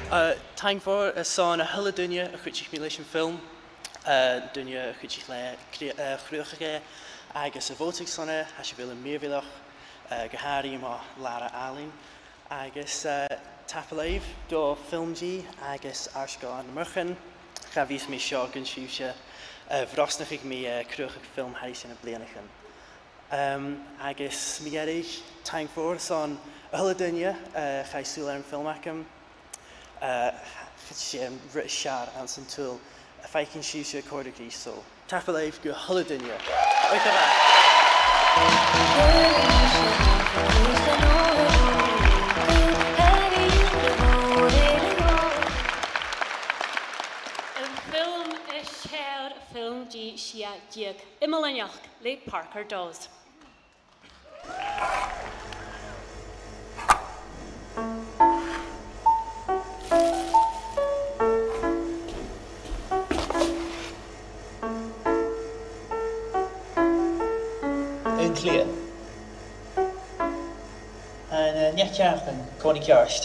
Uh, Taing mhòr airson a h-uile duine a chuidich mi leis an fhilm, eh, daoine a chuidich le cri-, eh, cruthachadh e, agus a' bhòtadh son e, tha sibh uile mìorbhaileach, eh, gu h-àraidh mo làrna-àlainn, agus, eh, tapadh leibh do Film G agus Àrd-sgoil Inbhir Mhurchaidh, cha bhios mi seo gun sibhse, eh, a bhrosnachadh mi, eh, cruthachadh film thairis air na bliadhnaichean. Em, agus mu dheireadh, taing mhòr airson a h-uile duine, eh, a chaidh sùil air an fhilm agam. Eh, chaidh sinn ri sear anns an t-saoghal, a' faicinn sibhse a' còrdadh ris, so tapadh leibh gu h-uile duine. Oidhche mhath. Am film as fheàrr, film G sia-deug, Iomlanach le Parker Dawes. Aon chliath. An, eh, neach-ceàrdan, còmhnaidh ceart.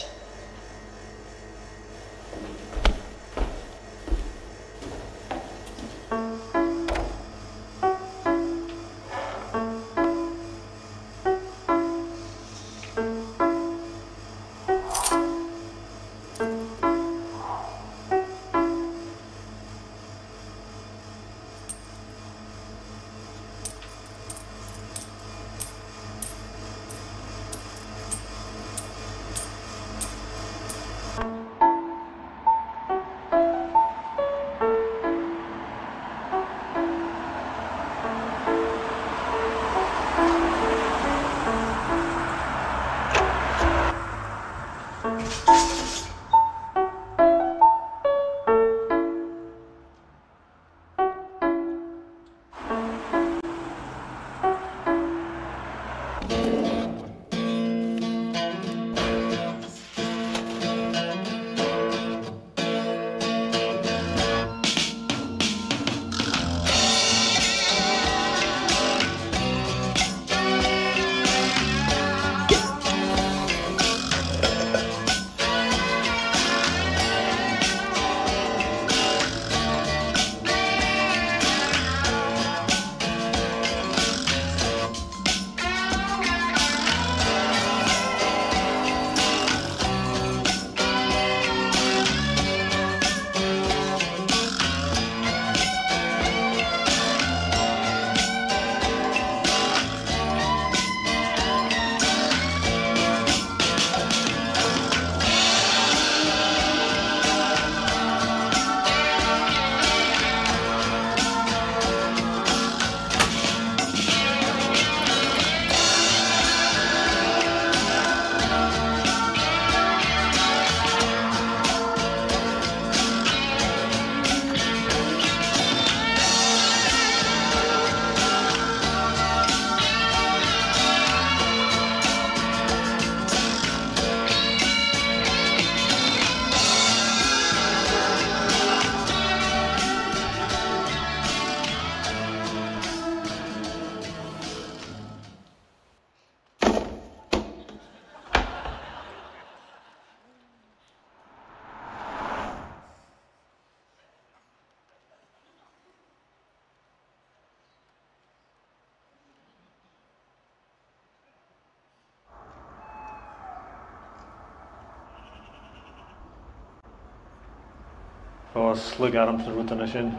Ò, 's lugha ormsa na rudan sin.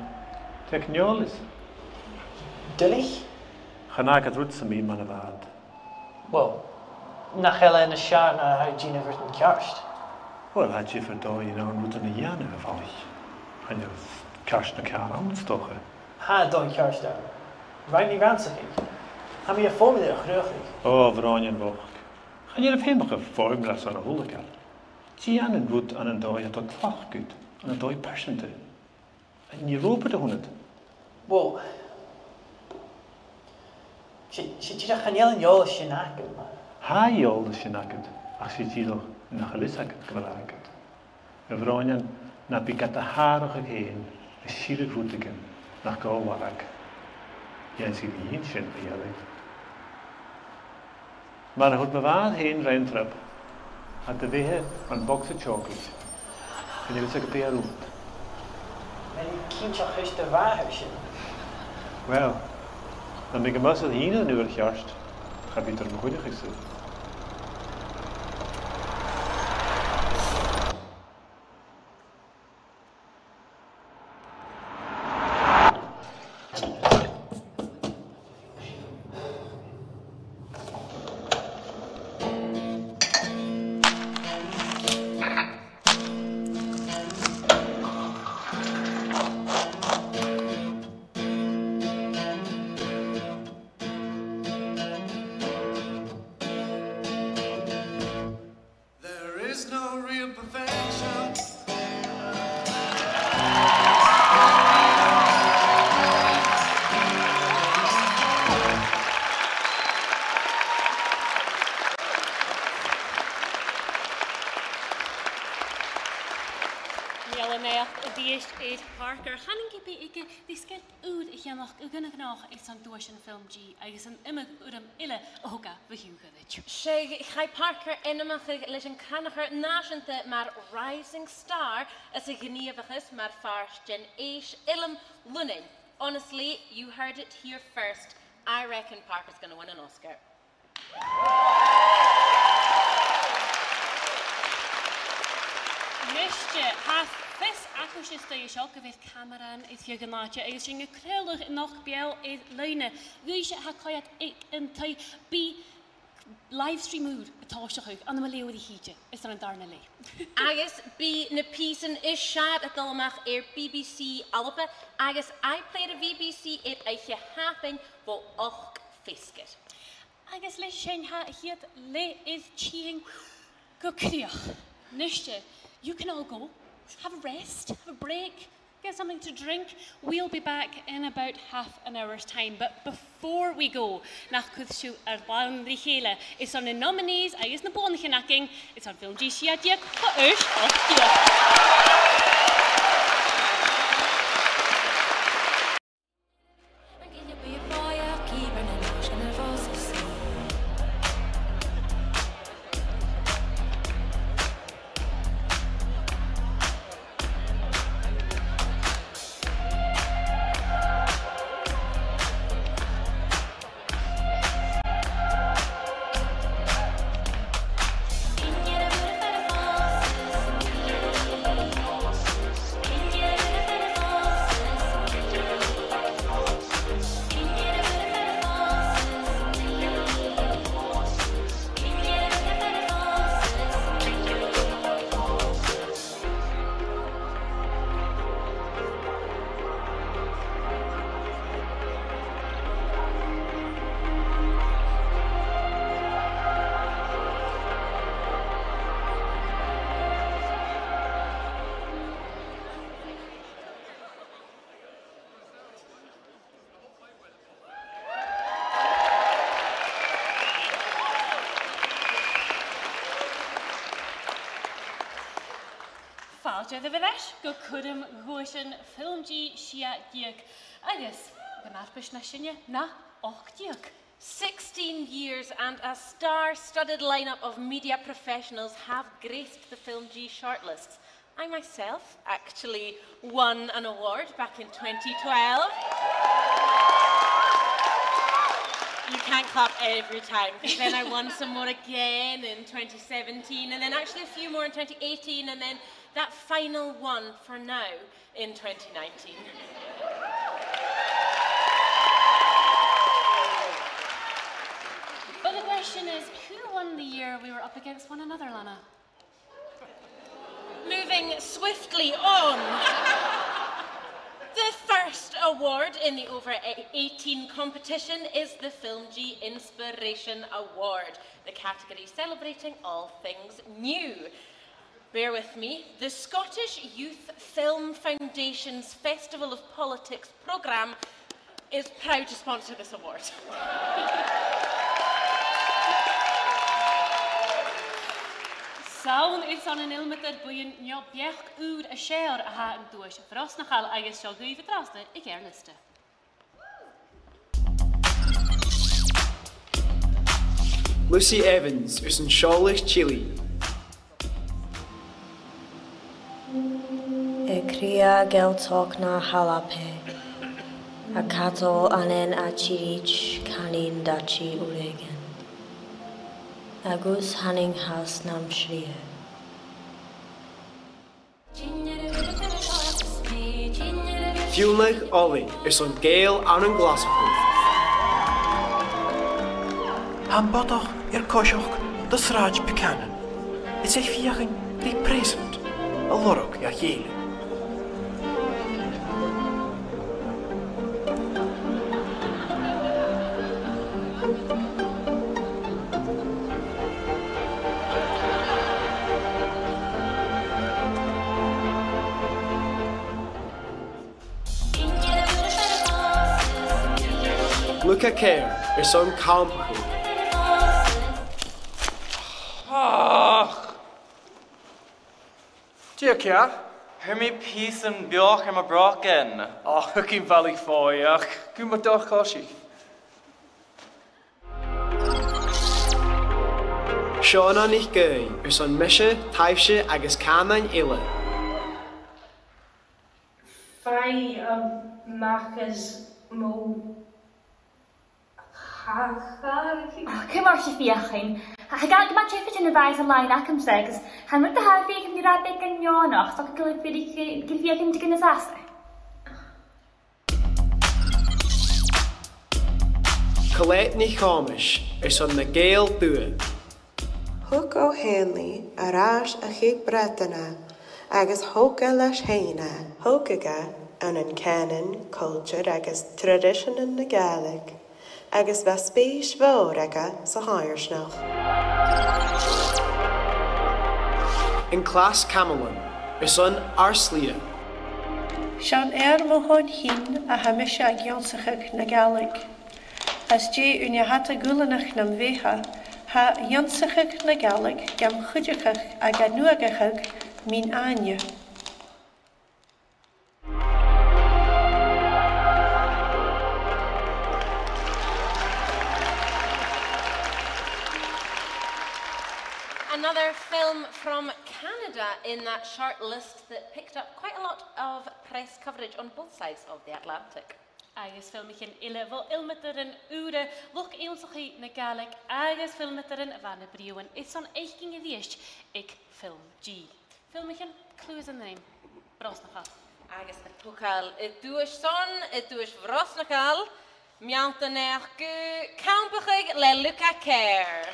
Tha e cianail. Duilich? Chan fhaigh iad rud sam bith mar a bha iad. Well, nach eil e nas fheàrr na tha thu a' dèanamh rudan ceart? Well, tha e diofar dòigh ann rudan a dhèanamh, a Mholaidh. Chan eil ceart no ceàrr ann, 's dòcha. Tha dòigh cheart ann. Rinn mi rannsachadh. Tha mi air foirmle a chruthachadh. Ò, a bhroinn bhochd. Chan eil feum agam air foirmle airson a h-uile càil. Dèan an rud ann an dòigh a tha tlachdmhor dhut, ann an dòigh pearsanta. An e ròbat a th' annad? Well, 's e, 's e dìreach chan eil an eòlas sin agam. Tha eòlas sin agad, ach 's e dìreach nach eil fhios agad gu bheil e agad. A bhroinn, na bi gad atharrachadh fhèin a' sireadh rudeigin nach gabh a mhargadh. Dèan sibh an sin, a ghaoil. Mar a thuirt mo mhàthair fhèin round trip, tha do bheatha mar bogsa teòcaid. Chan eil fhios agad dè tha romhad. Chan eil mi cinnteach cò ris a bha thu sin. Well, nam biodh am bogsa a' tighinn an uair cheart, cha bhiodar a' cuideachadh-sa. There is no real perfection. Meal a naidheachd a-rithist air Parker. Chan eil e gu bhith aige ri sgeul ùr a cheannach gu gun a ghnàth airson duaisean FilmG agus an iomadh urram eile a thog e bho thùs. Seadh, chaidh Parker ainmeachadh leis a' chranachar nàiseanta mar Rising Star anns a' ghnìomhachas mar phàirt den Fhèis Fhilm Lunnainn. Honestly, you heard it here first. I reckon Parker's gonna win an Oscar. Nise, tha fios agaibhse an dèidh seo gu bheil camarathan air feadh an àite agus sinn a' craoladh a-nochd beò air loidhne dhuibhse a tha a' coimhead aig an taigh. Bidh livestream ùr a' tòiseachadh ann am Leabhar a' Chìde airson an dàrna leth. Agus bidh na pìosan as fheàrr a' dol a-mach air BBC Alba agus iPlayer a' BhBC air Oidhche Hàthmhainn bho ochd feasgar. Agus leis sin tha a' chiad leth air tighinn gu crìch. Nise, you can all go. Have a rest, have a break, get something to drink. We'll be back in about half an hour's time. But before we go, nach cuir sibh ur làmhan ri chèile airson na nominees agus na buannaichean againn airson FilmG sia-deug, fo aois ochd deug. Fàilte dhuibh air ais gu cuirm dhuaisean FilmG sia-deug, agus gu math beag nas sine na ochd deug. Sixteen years and a star-studded lineup of media professionals have graced the FilmG shortlists. I myself actually won an award back in twenty twelve. You Hand clap every time, 'cause then I won some more again in twenty seventeen, and then actually a few more in twenty eighteen, and then that final one for now in twenty nineteen. But the question is, who won the year we were up against one another, Lana? Moving swiftly on. The first award in the over eighteen competition is the Film G Inspiration Award, the category celebrating all things new. Bear with me. The Scottish Youth Film Foundation's Festival of Politics programme is proud to sponsor this award. 'S ann airson an fhilmeadar buidheann neo beachd ùr as fheàrr a tha an duais bhrosnachail agus seo dhuibh an-dràsta a' cheàrr-liosta. Lucy Evans, airson Seòladh Chile. Air cridhe Gealtachd na h-Alba, a' cadal an aon àite-ridh, canaidh daoine ùra, agus thàinig às nam sreath. Fionnlagh Ollaidh, airson Gàidheil ann an Glaschu. Tha am bodach air coiseachd do Sràid Buchanan, is e a' feuchainn ri present a lorg dha chèile. Luca Kerr, airson Campachaidh. Ach! Dè tha ceàrr? Fhuair mi pìos beag air mo bhrògan. Ach, thug e am bhealach fodha, ach gu mo dhà-chòisich. Seòna NicAoidh, airson Mise, Taibhse agus Cànain Eile. Faigh a-mach às mo chàch. Ach, ciamar a tha sibh a' feuchainn? Tha, tha e gu math taifeadta na bha e san làithean agamsa, agus chan eil mi a' faireachdainn gu bheil e beagan neònach, so gu bheil, gu bheil e a' feuchainn ri dèanamh nas fhasa. Colette NicThòmais, airson Na Gàidheil Dubha. Thug Ó hÉanaí air ais a Cheap Breatainn e, agus thog e leis fhèin e. Thogadh e ann an cànan, cultar agus traidiseanan na Gàidhlig, agus bha spèis mhòr aige sa choimhearsnachd. An Clas Camshron, airson Ars Liath. 'S ann air mo shon fhìn a tha mise ag ionnsachadh na Gàidhlig. Às dèidh ùine fhada guailneach nam bheatha, tha ionnsachadh na Gàidhlig gam chuideachadh a' nuadhachadh mi fhìn. Another film from Canada in that short list that picked up quite a lot of press coverage on both sides of the Atlantic. Agus filmichean eile bho fhilmeadairean ùra, luchd-ionnsachaidh na Gàidhlig agus filmeadairean bho na Brìghdean, is ann aig an àm a bhitheas aig Film G. Filmichean, clue is in the name. Brosnachail. Agus a' togail an duais san, an duais bhrosnachail, meal do naidheachd gu Campachaidh le Luca Kerr.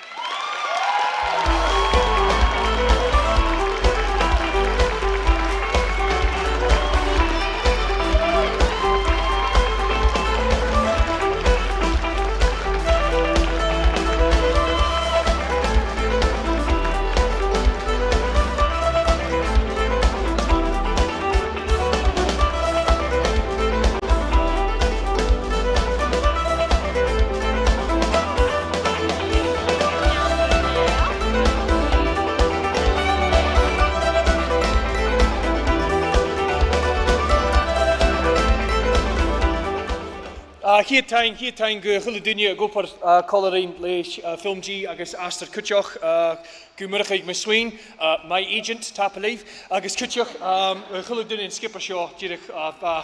A' chiad taing, chiad taing gu a h-uile duine ag obair, a, còmhla rinn leis, a, Film G agus astar cuideachd, a, gu Murchadh MacSuain, a, my agent, tapadh leibh, agus cuideachd, um, a h-uile duine an sgioba seo, dìreach, a, bha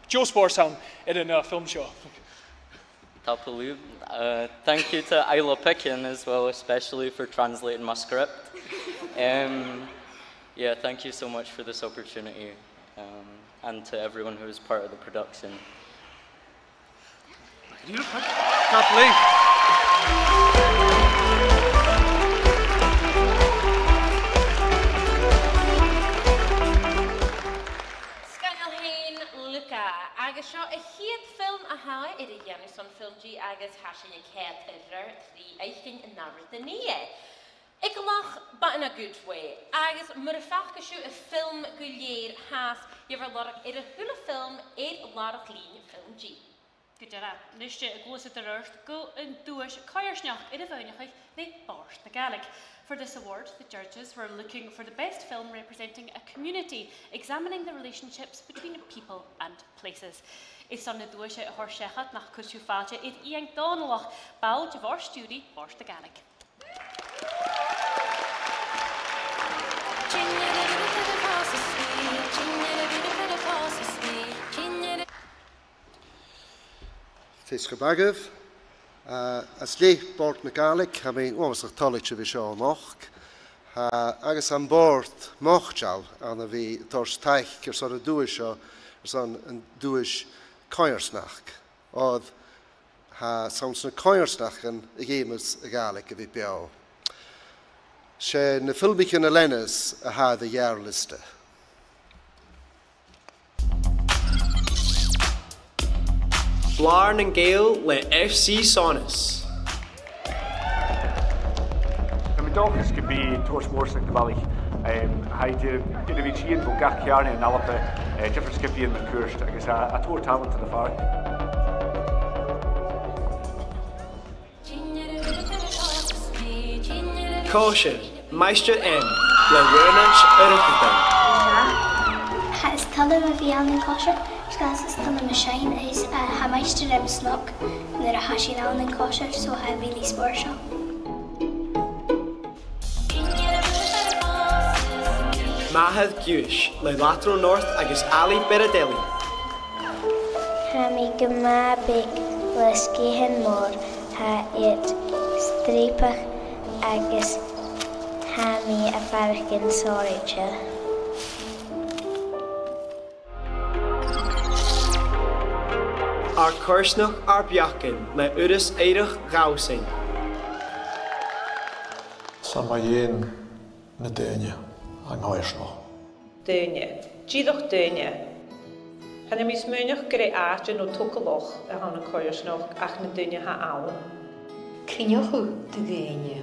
deagh spòrs ann air an, a, film seo. Tapadh leibh. Uh, thank you to Isla Pickin as well, especially for translating my script. Um, yeah, thank you so much for this opportunity, um, and to everyone who was part of the production. Tapadh leibh. Sgoinneil fhèin, Luca, agus seo a' chiad fhilm a tha air a dhèanamh son FilmG agus tha sinn a' coimhead air trì fhaicinn an ath-rud a nì e. Aig an làraich, but in a good way, agus mura faca sibh am film gu lèir, tha e air a lorg air a h-uile film air làrach-lìn FilmG. Gu dearbh. Nise, a' gluasad air adhart gu an duais coimhearsnachd air a mhaoineachadh le Bòrd na Gàidhlig. For this award, the judges were looking for the best film representing a community, examining the relationships between people and places. Is ann an duais a thoirt seachad nach cuir sibh fàilte air Iain Dòmhnallach, ball de bhòrd stiùiridh Bhòrd na Gàidhlig. Feasgar math agaibh. Uh, às leth Bòrd na Gàidhlig, tha mi uabhasach toilichte a bhith seo a-nochd. Uh, agus am bòrd moiteil ann a bhith a' toirt taic airson an duais seo, airson an duais coimhearsnachd. Oir tha 's ann sna coimhearsnachdan a dh'fheumas a' Ghàidhlig a bhith beò. 'S e na filmichean a leanas a tha air a' gheàrr-liosta. Blàr nan Gàidheal le F C Sonas. Tha mi an dòchas gum bi tòrr mòr sna balaich, em, tha iad air a bhith a' tighinn bho gach ceàrnaidh ann an Alba, eh, diofar sgiobaidhean mun cuairt agus a, a tha tòrr tàlant air fad. Còisir, Maighstir M, le Raonaid Urchadan. Tha, is toil leam a bhith ann an còisir, 's gus is toil leam a' seinn, is, eh, tha Maighstir M snog nuair a tha sinn ann an còisir, so tha e really spòrsail. Màthair Giuthais, le Latrell North agus Ali Berardelli. Tha mi gu math beag le sgiathan mòr, tha iad streapach agus tha mi a' faireachdainn sàraichte. Ar coimhearsnachd ar beachdan le Urras Oighreachd Dhalsainn. 'S ann mu dheidhinn na daoine an coimhearsnachd. Daoine. Dìreach daoine. Chan eil mi a' smaoineachadh gur e àite no togalach a th' ann an coimhearsnachd ach na daoine a th' ann. Cruinneachadh de dhaoine.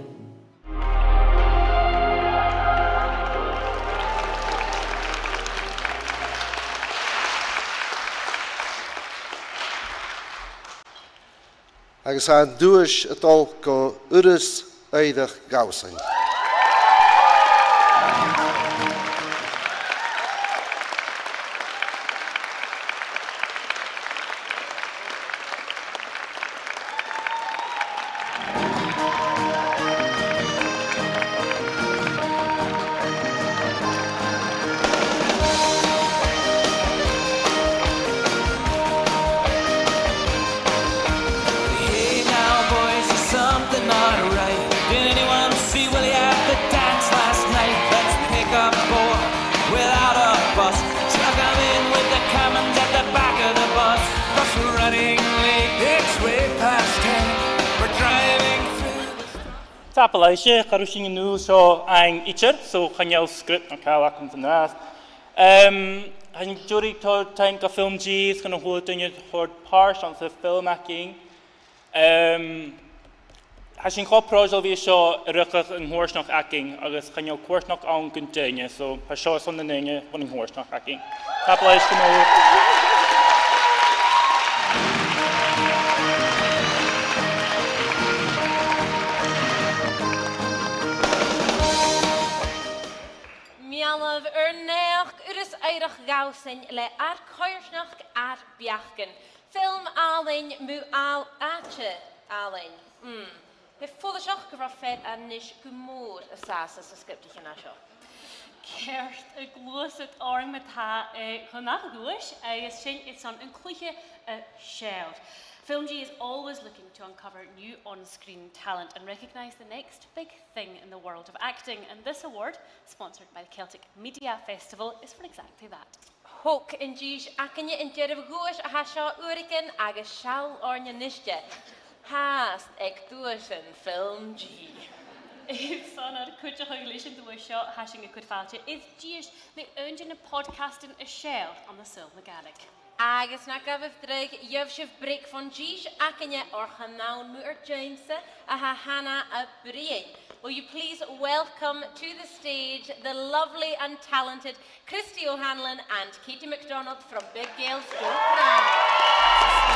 Agus tha an duais a' dol gu Urras Oighreachd Dhalsainn. Hey now, boys, there's something not right. Did anyone see Willie at the dance last night? Let's pick up four without a fuss. Chuck 'em in with the commons at the back of the bus. Bus running late, it's way past ten. We're driving through the Tapadh leibhse, cha robh sinn an dùil seo fhaighinn idir, so chan eil script no càil agam san-dràsta. Em, tha sinn dìreach a' toirt taing do FilmG, is gun a h-uile duine a thug pàirt anns a' fhilm againn. Em, tha sinn cho pròiseil a bhith seo a' riochdachadh an coimhearsnachd againn, agus chan eil coimhearsnachd ann gun daoine, so tha seo airson na daoine bhon an coimhearsnachd againn. Tapadh leibhse gu mòr. Meal-a-naidheachd Urras Oighreachd Dhalsainn le Ar Coimhearsnachd Ar Beachdan. Film àlainn mu àl-, àite àlainn. Mm. Tha e follaiseach gu bheil fear a-nis gu mòr an sàs anns na sgriobtaichean a tha seo. Ceart, a' gluasad oirnn ma-thà, eh, chun an duais, agus sin airson an cluiche, eh, seo. FilmG is always looking to uncover new on-screen talent and recognise the next big thing in the world of acting, and this award, sponsored by the Celtic Media Festival, is for exactly that. Thog an dithis againne an dearbh dhuais a tha seo uaireigin agus seall oirnn a-niste. Tha sinn aig duaisean FilmG. Airson ar cuideachadh leis an duais seo, tha sinn a' cur fàilte air dithis le aon de na podcastan as fheàrr ann an saoghal na Gàidhlig. Agus na gabhaibh dragh, gheibh sibh break bhon dithis againne, oir chan ann mu ar dheidhinn-sa a tha Hannah a' bruidhinn. Will you please welcome to the stage the lovely and talented Christy O'Hanlon and Katie McDonald from Big Girls Don't Cry.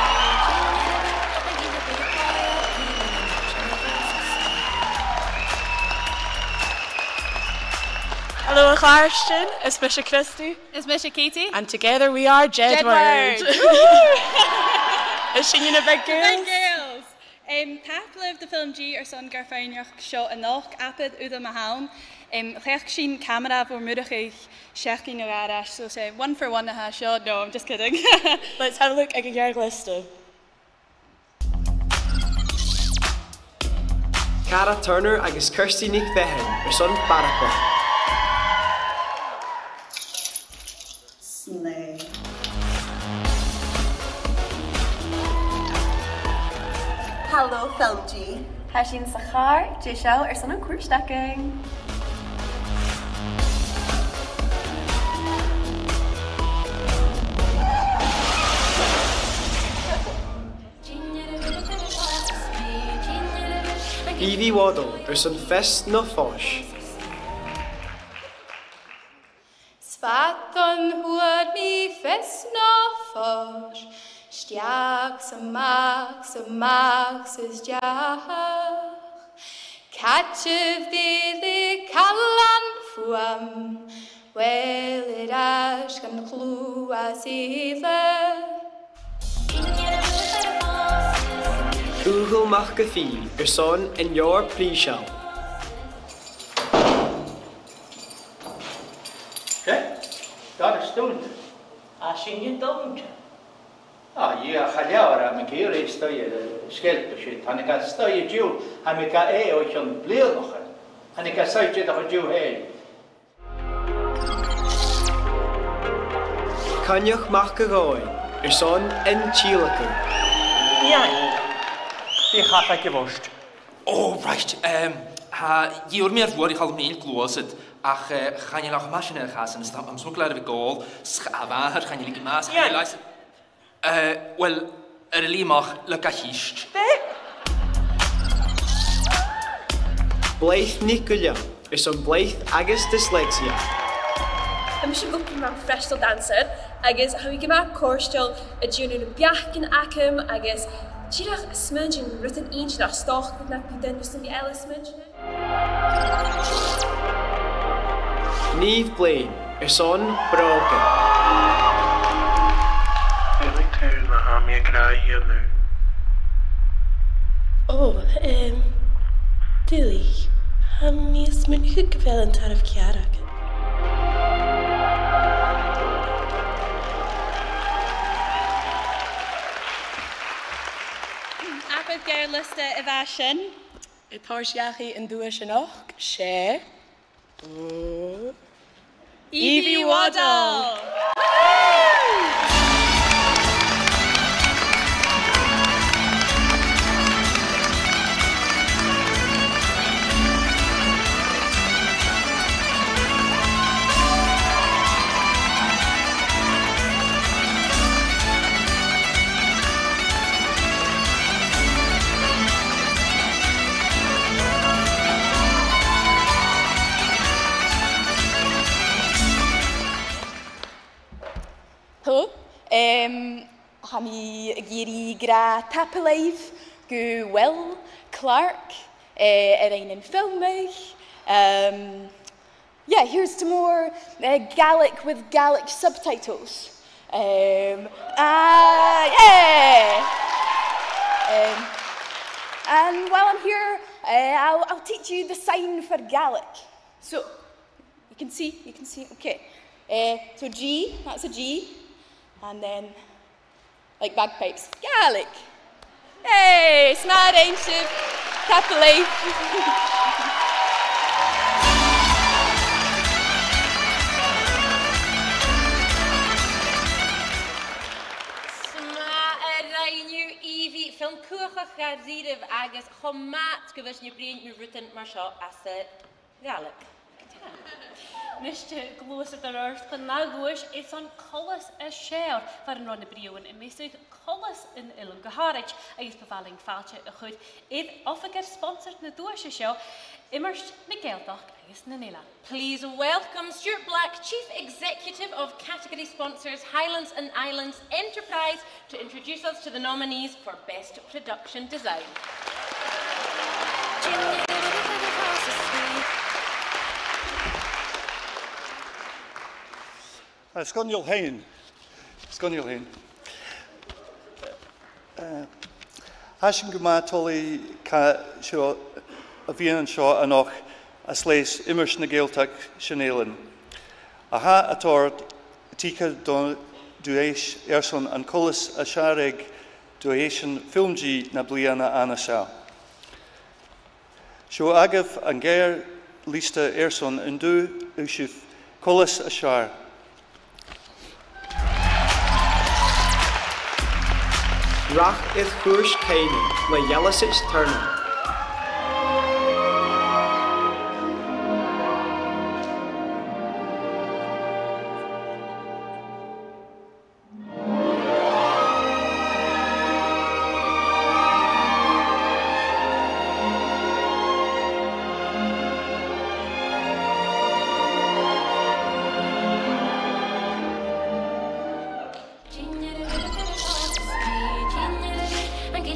Hello, a chàirdean. Is mise Christy. Is mise Katie. And together we are Jedward. Jedward. Is sinne na Big Girls. Big Girls. Em, tapadh leibh do FilmG airson gur faighneachd seo a-nochd, abair uair a thìde. Em, chleachd sinn camara bho Mhurchaidh seachdain no dhà air ais, so 's e one for one a tha seo. No, I'm just kidding. Let's have a look at your list. Cara Turner agus Kirsty NicMhathain airson Barabach. Slay. Hello, FilmG. Tha sinn sa chàr deiseil airson an cuairt againn. Evie Waddell airson Fios no Fois. 'S fad an t-uair mi fios no fois, a-steach 's a-mach, 's a-mach 's a-steach. Càit a bheil e, càit a bheil am fuaim, uill, air ais gun chluas eile. Dùghall Mac a' Phì airson an leabhar prìseil. Seadh? Dà stùnd. Tha sinne dùinte. Ah, dhìochuimhnich leabhar a bhith ag iarraidh a-staigh, eh, sgeulachd sin. Thàinig e a-staigh an-diugh, thàinig e o chionn bliadhnaichean. Thàinig e a-staigh an-diugh fhèin. Coinneach Mac a' Ghobhainn airson An Tìodhlacadh. Iain, bidh café aig a' bhus. Oh, right. Um, tha, dh'iarr mi air Ruairidh a chall mi air gluasad, ach, eh, chan eil e cho math sin air a chàs, is tha, tha mi a' smaoineachadh gu bheil e a' gabhail, 's chan eil e a' gabhail, chan eil e a' gabhail. Uill, air a lìomach, leig a' chist. Dè? Blythe NicGuilliam airson Blythe agus dyslexia. Tha mise ag obair mar professional dancer, agus tha mi gu math cofhurtail a' dèanamh nam beachdan agam, agus dìreach a' smaointinn rudan inntinneach, 's dòcha nach bi duine sam bith eile a' smaointinn. Niamh Blaine airson Brògan. Dè tha mi ag ràdh a dhèanamh? Ò, em, duilich. Tha mi a' smaoineachadh gu bheil an tarbh ceàrr agad. Abair gur e liosta a bha sin. A' toirt dhachaigh an duais a-nochd, 's e, oh, Evie Waddell! Hello. Em, tha mi ag iarraidh gu bheil tapadh leibh gu Will Clark, eh, a rinn am film. Em, Yeah, here's to more, uh, Gaelic with Gaelic subtitles. Um, uh, yeah! Um, and while I'm here, uh, I'll, I'll teach you the sign for Gaelic. So, you can see, you can see, okay. Uh, so G, that's a G. And then, like bagpipes, Gaelic. Hey, 's math a rinn sibh. Tapadh leibh. 'S math a rinn thu, Evie. Film cumhachdach dha-rìribh agus cho math gu bheil sinn a' bruidhinn mu rudan mar seo anns a' Ghàidhlig. Nise, gluaisidh sinn air adhart chun an ath dhuais airson Coltas as Fheàrr, far an robh na britheamhan a' measadh coltas an fhilm gu h-àraid, agus bu mhath leinn fàilte a chur air oifigear sponsard na duaise seo, Iomairt na Gàidhealtachd agus nan Eilean. Please welcome Stuart Black, Chief Executive of Category Sponsors, Highlands and Islands Enterprise, to introduce us to the nominees for Best Production Design. Ah, sgoinneil fhèin. Sgoinneil fhèin. Eh, tha sinn gu math toilichte gu bheil seo a' bhith an seo a-nochd a' slighe Iomairt na Gàidhealtachd 's nan Eilean, a tha a' toirt taic dhan duais airson an coltas as fheàrr aig duaisean FilmG na bliadhna an seo. Seo agaibh an geàrr-liosta airson an dùthaich coltas as fheàrr. Rach air Chuairt Caoineadh le Yellow Six Turner.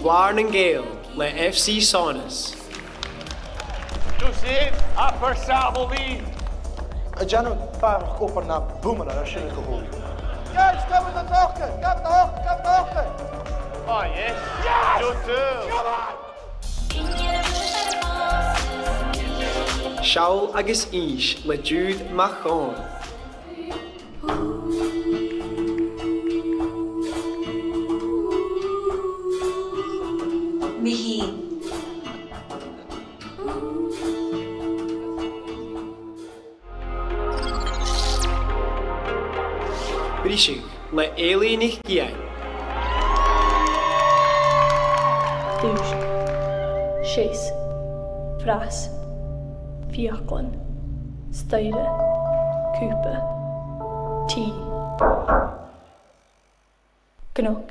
Blàr nan Gàidheal le FC Sonas. Joseph, upper Savali. A' dèanamh barrachd obair na boomerang air sin gu h-àraidh. Yes, gabh an docha, gabh an docha, gabh an docha. Oh, yes. Yes! Joseph. Come on! Seall agus Innse le Jude MacEòin. Mi fhìn. Briseadh le Eilidh NicIain. Dùisg. Seas. Fras. Fiaclan. Staidhre. Cupa. Tì. Gnoc.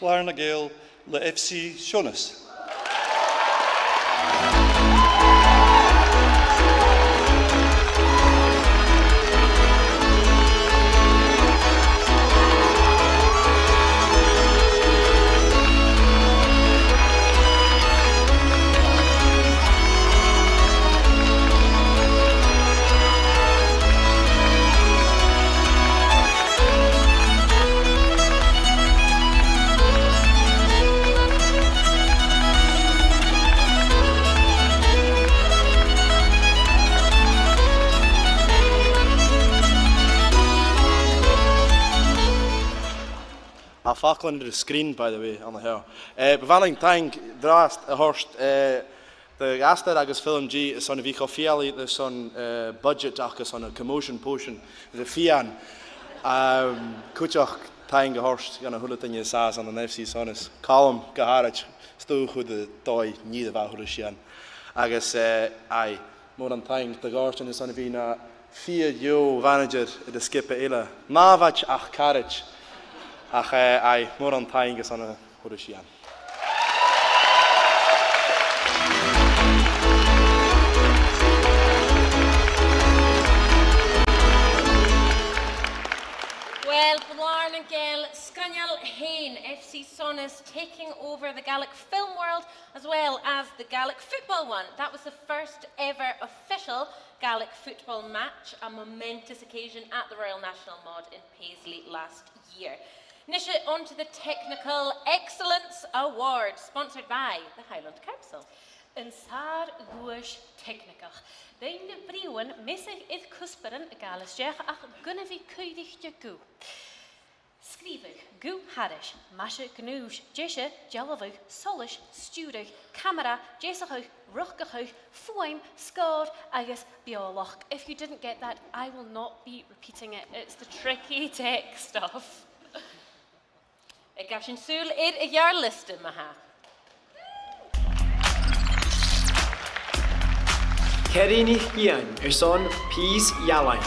Blàr nan Gàidheal le FC Sonas. Tha faclan air an screen, by the way, an seo. Eh, bu mhath leinn taing an-dràsta a thoirt, eh, do dh'Astar agus FilmG airson a bhith cho fialaidh airson, eh, budget aca airson a' commotion potion air a' phian. Ehm, cuideachd taing a thoirt dhan a h-uile duine as fheàrr ann an FC Sonas. Calum gu h-àraid, 's dòcha gun do dh'fhalbh e a h-uile sìon. Agus, eh, aye, mòran taing do Ghòrdan airson a bhith na fhìor dheagh mhanaidsear air an sgioba eile. Nàmhaid ach caraid. Ach, eh, aye, mòran taing airson a h-uile sìon. Well, Blàr nan Gàidheal, sgoinneil fhèin, FC Sonas taking over the Gaelic film world as well as the Gaelic football one. That was the first ever official Gaelic football match, a momentous occasion at the Royal National Mòd in Paisley last year. Nise, on to the Technical Excellence Award, sponsored by the Highland Council. An sàr-dhuais teicnigeach. Bidh na britheamhan measail air cuspairean a' gabhail a-steach ach gun a bhith cuibhrichte gu. Sgrìobhadh, gu thairis, maise-gnùis, deise, dealbhadh, solais, stiùireadh, camara, deasachadh, riochdachadh, fuaim, sgòr agus beòlachd. If you didn't get that, I will not be repeating it. It's the tricky tech stuff. Gabh sinn sùil air a' gheàrr-liosta, ma-thà. Kerry NicIain airson Pìos Ealain.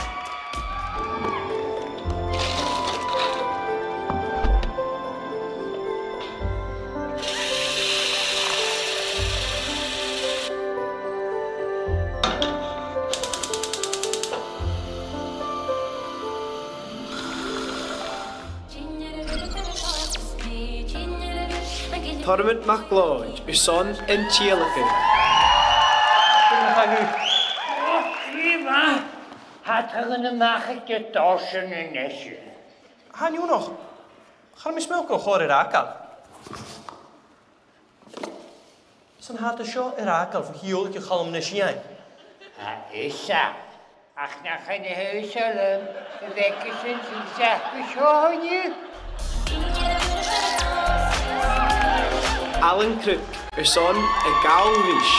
Tormod MacLeòid airson An Tìodhlacair. Ò, Crìoma, tha taghadh a-mach aig an dorsan a-nis. Tha, an-diugh, chan eil mi a' smaoineachadh gun còrd e rium. Saoil an tèid seo a-mach bho Thìodhlacadh Chaluim NicIain? Tha fhios agam, ach nach eil e a' smaoineachadh gu bheil sinn a' seasamh an seo an-diugh. Alan Crook airson A' Gabhail Ris.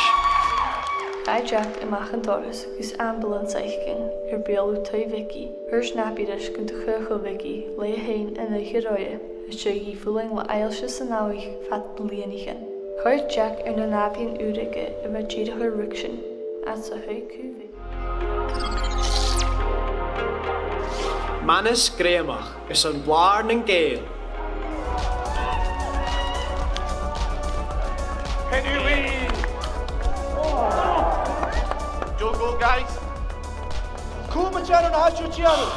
Chaidh Jack a-mach an doras gus ambulance fhaicinn air beulaibh taigh Mhiki. Thuirt Nappy ris gun do chaochail Mhiki leatha fhèin an oidhche roimhe, is shuidh i a' fulang le aillse san amhaich fad bliadhnaichean. Choimhead Jack air na nàbaidhean ùra aige a bha dìreach air ruigsinn anns a' thaigh cùbhair. Manus Greumach airson Blàr nan Gàidheal. Penny Lee! Don't go, guys! Cùm an dèanamh na h-àite dèanamh!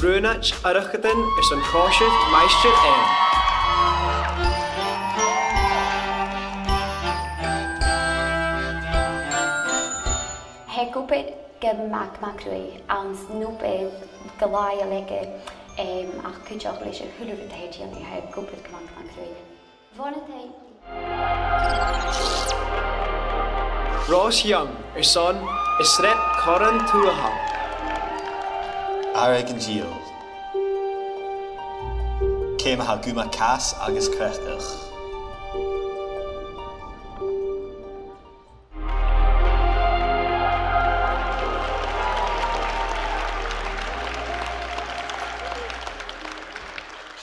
Raonaid Urchadan airson Còisir Maighstir M. Tha e ag obair gu math, math cruaidh, anns an obair gu làitheil aige, em, ach cuideachd leis a h-uile rud a tha e a' dèanamh, tha e ag obair gu math, math cruaidh. Bhon a' taigh. Ross Young airson An Sreap Corran Tuathal. Àraidh an Dìabhail. Ceum a tha gu math cas agus creutach.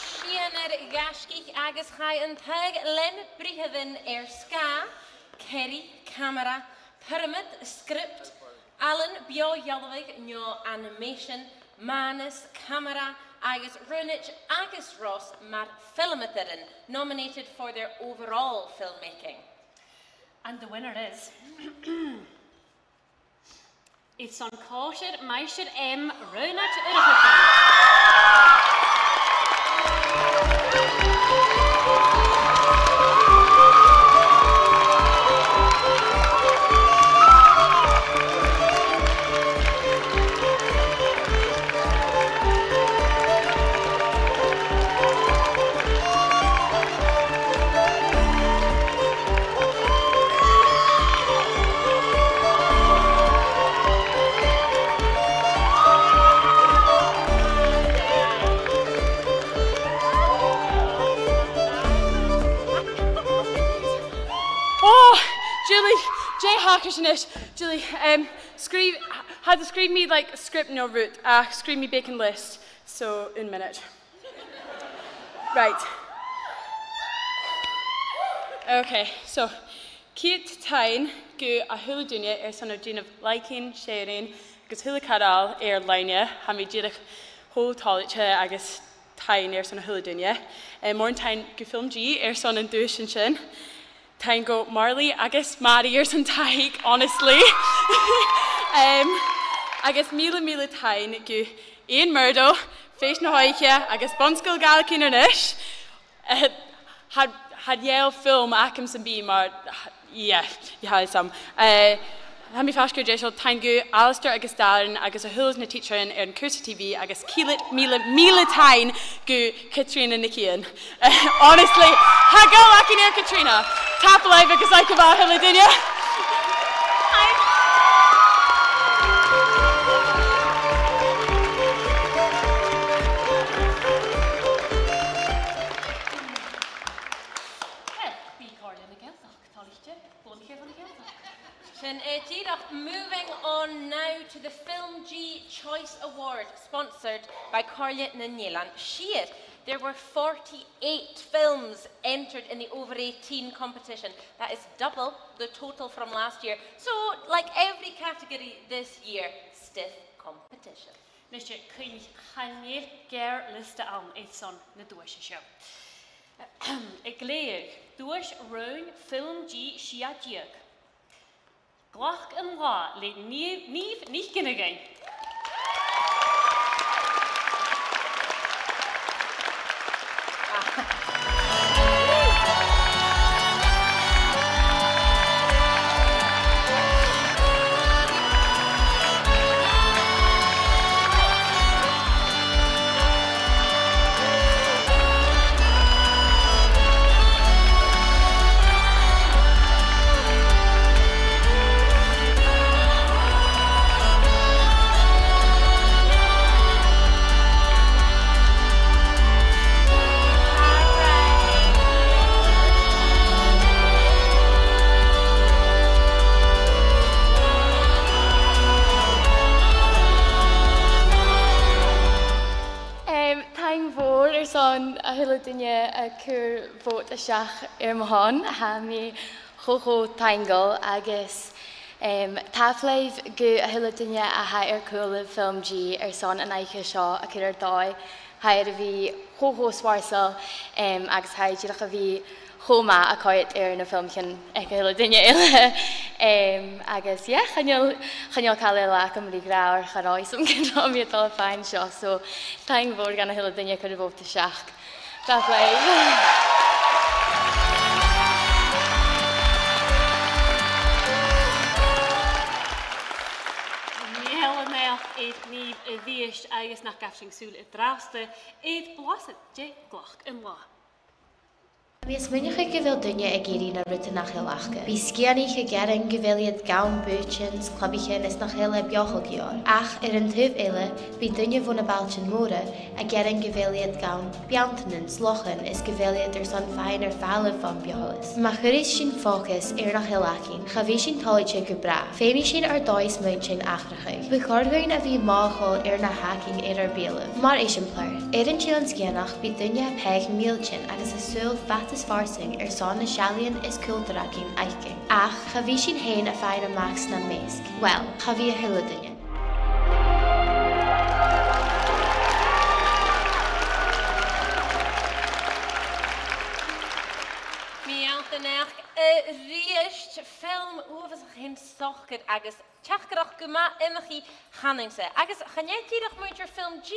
Sìnear gaisgich agus chaidh an taghadh leis na britheamhan air sgàth, Kerry, camara, Tormod, script, Alan, beò-dhealbhadh no animation, Manus, camara, agus Raonaid agus Ross mar fhilmeadairean, nominated for their overall filmmaking. And the winner is airson Còisir Maighstir M, Raonaid Urchadan. Oh, Julie, dè thachair a-nis? Julie, um, sgrìobh, tha iad a' sgrìobhadh mi, like, script no rud, ach sgrìobh mi beagan list, so, aon mhionaid. Right. Okay, so, ceud taing gu a h-uile duine airson a dhèanamh liking, sharing, agus a h-uile càil air-loidhne. Tha mi dìreach cho toilichte agus taing airson a h-uile duine. Eh, mòran taing gu FilmG airson an duais an sin. Taing gu Marley agus Mary airson taic, honestly. Em, agus mìle, mìle taing gu Ian Murdo, Fèis na h-Oidhche agus Bun-sgoil Ghàidhlig Inbhir Nis. Eh, tha, tha deagh fhilm agam sam bith mar, yeah, yeah, sam. Eh, Tha mi faisg air deiseil. Taing gu Alasdair agus Darren agus a h-uile na tidsearan air an cùrsa T V agus ceud mìle, mìle taing gu Catrìona NicIain. Honestly, tha gaol againn air Catrìona. Tapadh leibh agus oidhche mhath a h-uile duine. Well, bidh Comhairle na Gàidhealtachd toilichte. Sin e dìreach. Moving on now to the FilmG Choice Award, sponsored by Comhairle nan Eilean Siar. There were forty-eight films entered in the over eighteen competition. That is double the total from last year. So, like every category this year, stiff competition. Nise, cuimhnich, chan eil geàrr-liosta ann airson na duaisi seo. Ag leughadh duais Roinn FilmG sia-deug. Glac an Là le Niamh, Niamh NicFhionghain. Em, taing mhòr airson a h-uile duine a chuir vote a-steach air mo shon. Tha mi cho, cho taingeil agus, em, tapadh leibh gu a h-uile duine a tha air cùlaibh FilmG airson an oidhche seo a chur air dòigh. Tha e air a bhith cho, cho spòrsail, em, agus tha e dìreach air a bhith cho math a' coimhead air na filmichean aig a h-uile duine eile. Em, agus, yeah, chan eil, chan eil càil eile agam ri ràdh oir cha robh fhios agam gun robh mi a' dol a dh'fhaighinn seo, so taing mhòr dhan a h-uile duine a chuir a' vote a-steach. Tapadh leibh. Meal a-mach air Niamh a-rithist agus nach gabh sinn sùil an-dràsta air blasad de Glac an Là. Tha mi a' smaoineachadh gu bheil daoine ag iarraidh na rudan nach eil aca. Bidh sgianaichean ag ràdh gu bheil iad gann bùithtean, clubaichean is nach eil e beothail gu leòr. Ach air an taobh eile, bidh daoine bho na bailtean mòra ag ràdh gu bheil iad gann beanntan is lochan is gu bheil iad airson faighinn air falbh bhon beothalas. Ma chuireas sinn fòcas air nach eil againn, cha bhi sinn toilichte gu bràth. Feumaidh sinn ar dòigh is muinntir atharrachadh. Bu chòir dhuinn a bhith mothachail air na th' againn air ar beulaibh. Mar eisimpleir, air an t-Eilean Sgitheanach bidh daoine a' pàigheadh mìltean agus a' saoil fad is farsaing airson na seallaidhean is cultar againn fhaicinn. Ach cha bhi sinn fhèin a' faighinn a-mach sna measg. Well, cha bhi a h-uile duine. Meal a-mach a-rithist, film uabhasach fhèin socair agus teachdaireachd gu math iomchaidh, chanainn-sa. Agus chan e dìreach muinntir FilmG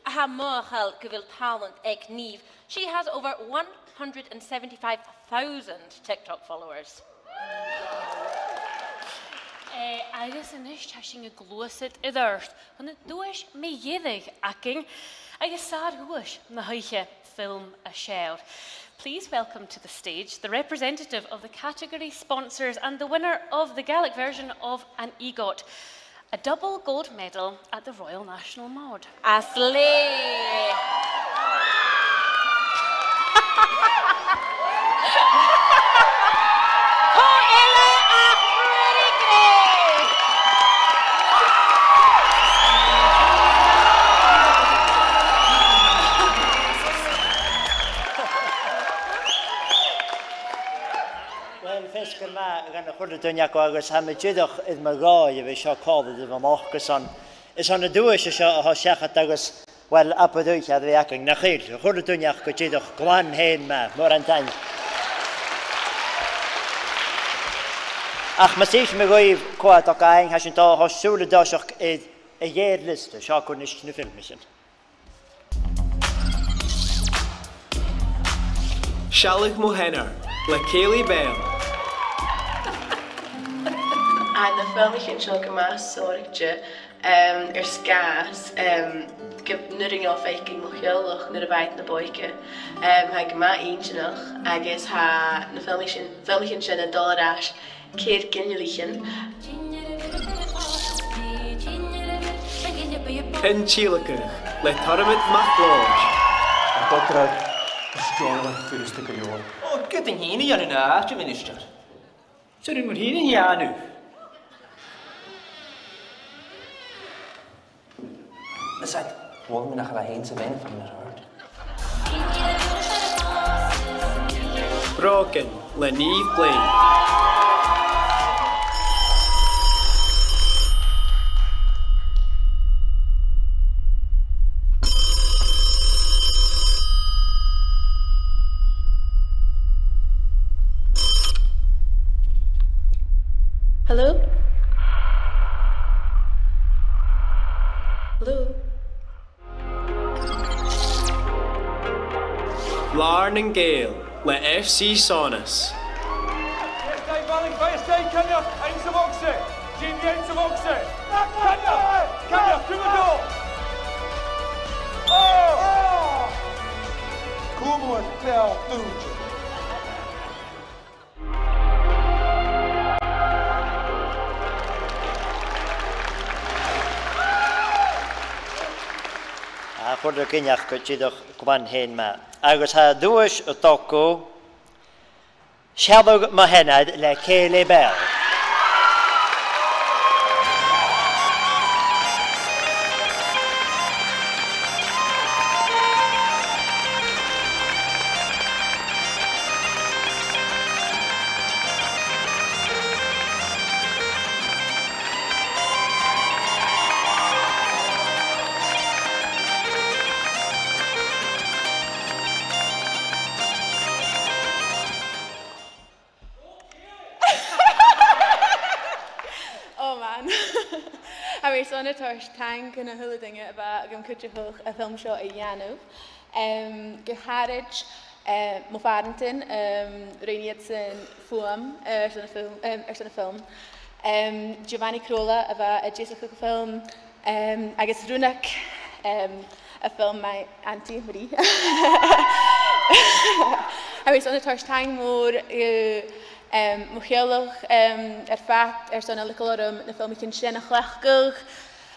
a tha mothachail gu bheil tàlant aig Niamh. She has over one hundred and seventy-five thousand TikTok followers. Eh, agus a-nis tha sinn a' gluasad air adhart chun an duais mu dheireadh againn, agus sàr-dhuais na h-oidhche, Film as Fheàrr. Please welcome to the stage the representative of the category sponsors and the winner of the Gaelic version of an EGOT, a double gold medal at the Royal National Mòd. Asleigh! Cò eile ach Ruairidh Gray! Uill, feasgar math dhan a h-uile duine agaibh agus tha mi dìreach air mo dhòigh a bhith seo còmhla ribh a-nochd airson, airson an duais seo a thoirt seachad agus, uill, abair oidhche a bh' againn, nach eil? A h-uile duine agaibh dìreach glan fhèin math, mòran taing. Ach mus innis mi dhuibh cò tha a' dol a dh'fhaighinn, tha sinn a' dol a thoirt sùil an toiseach air a' gheàrr-liosta, seo a-nis na filmichean. Sealladh mo sheanair le Cèilidh Bheil. Tha na filmichean seo gu math sònraichte, em, air sgàth 's, em, gu, nuair a nì thu faicinn mo theaghlach nuair a bha iad na b' òige, em, tha e gu math inntinneach agus tha na filmichean, filmichean sin a' dol air ais ceithir ginealaichean. An Tìodhlacadh le Tormod MacLeòid. An dòigh a bha Steòrnabhagh furasta gu leòr. Ò, ged a tha e a' dèanamh na àite, a Mhinistear. Saoil an urrainn dhuinn a dhèanamh? Is that woman nach bha fhèin sa bhean fan ar hurd. Brògan le Niamh Blaine. Hello? Hello? Blàr nan Gàidheal le F C Sonas. Yes, Dave Valley, fire stay, Kenya, aim sa bhogsa. Jimmy, aim sa bhogsa. Kenya, Kenya, through the door. Oh! Cúmhla Cleo Dúinte. A chuireadh ginneach gu dìreach gu math fhèin math. Agus tha duais a' dol, Sealladh mo sheanair le Kayleigh Bell. Oh man. Tha mi airson a' toirt taing dhan a h-uile duine a bha agam cuideachd a' fhilm seo a dhèanamh. Em, gu h-àraid, eh, mo phàrantan, em, rinn iadsan fuaim, eh, airson a' fhilm, em, airson a' fhilm. Em, Giovanni Crolla a bha a' deasachadh a' fhilm, em, agus Rùnag, em, a' fhilm My Auntie Marie. Tha mi airson a' toirt taing mhòr, eh, em, mo theaghlach, em, air fad airson a leigeil orm na filmichean sin a chleachdadh.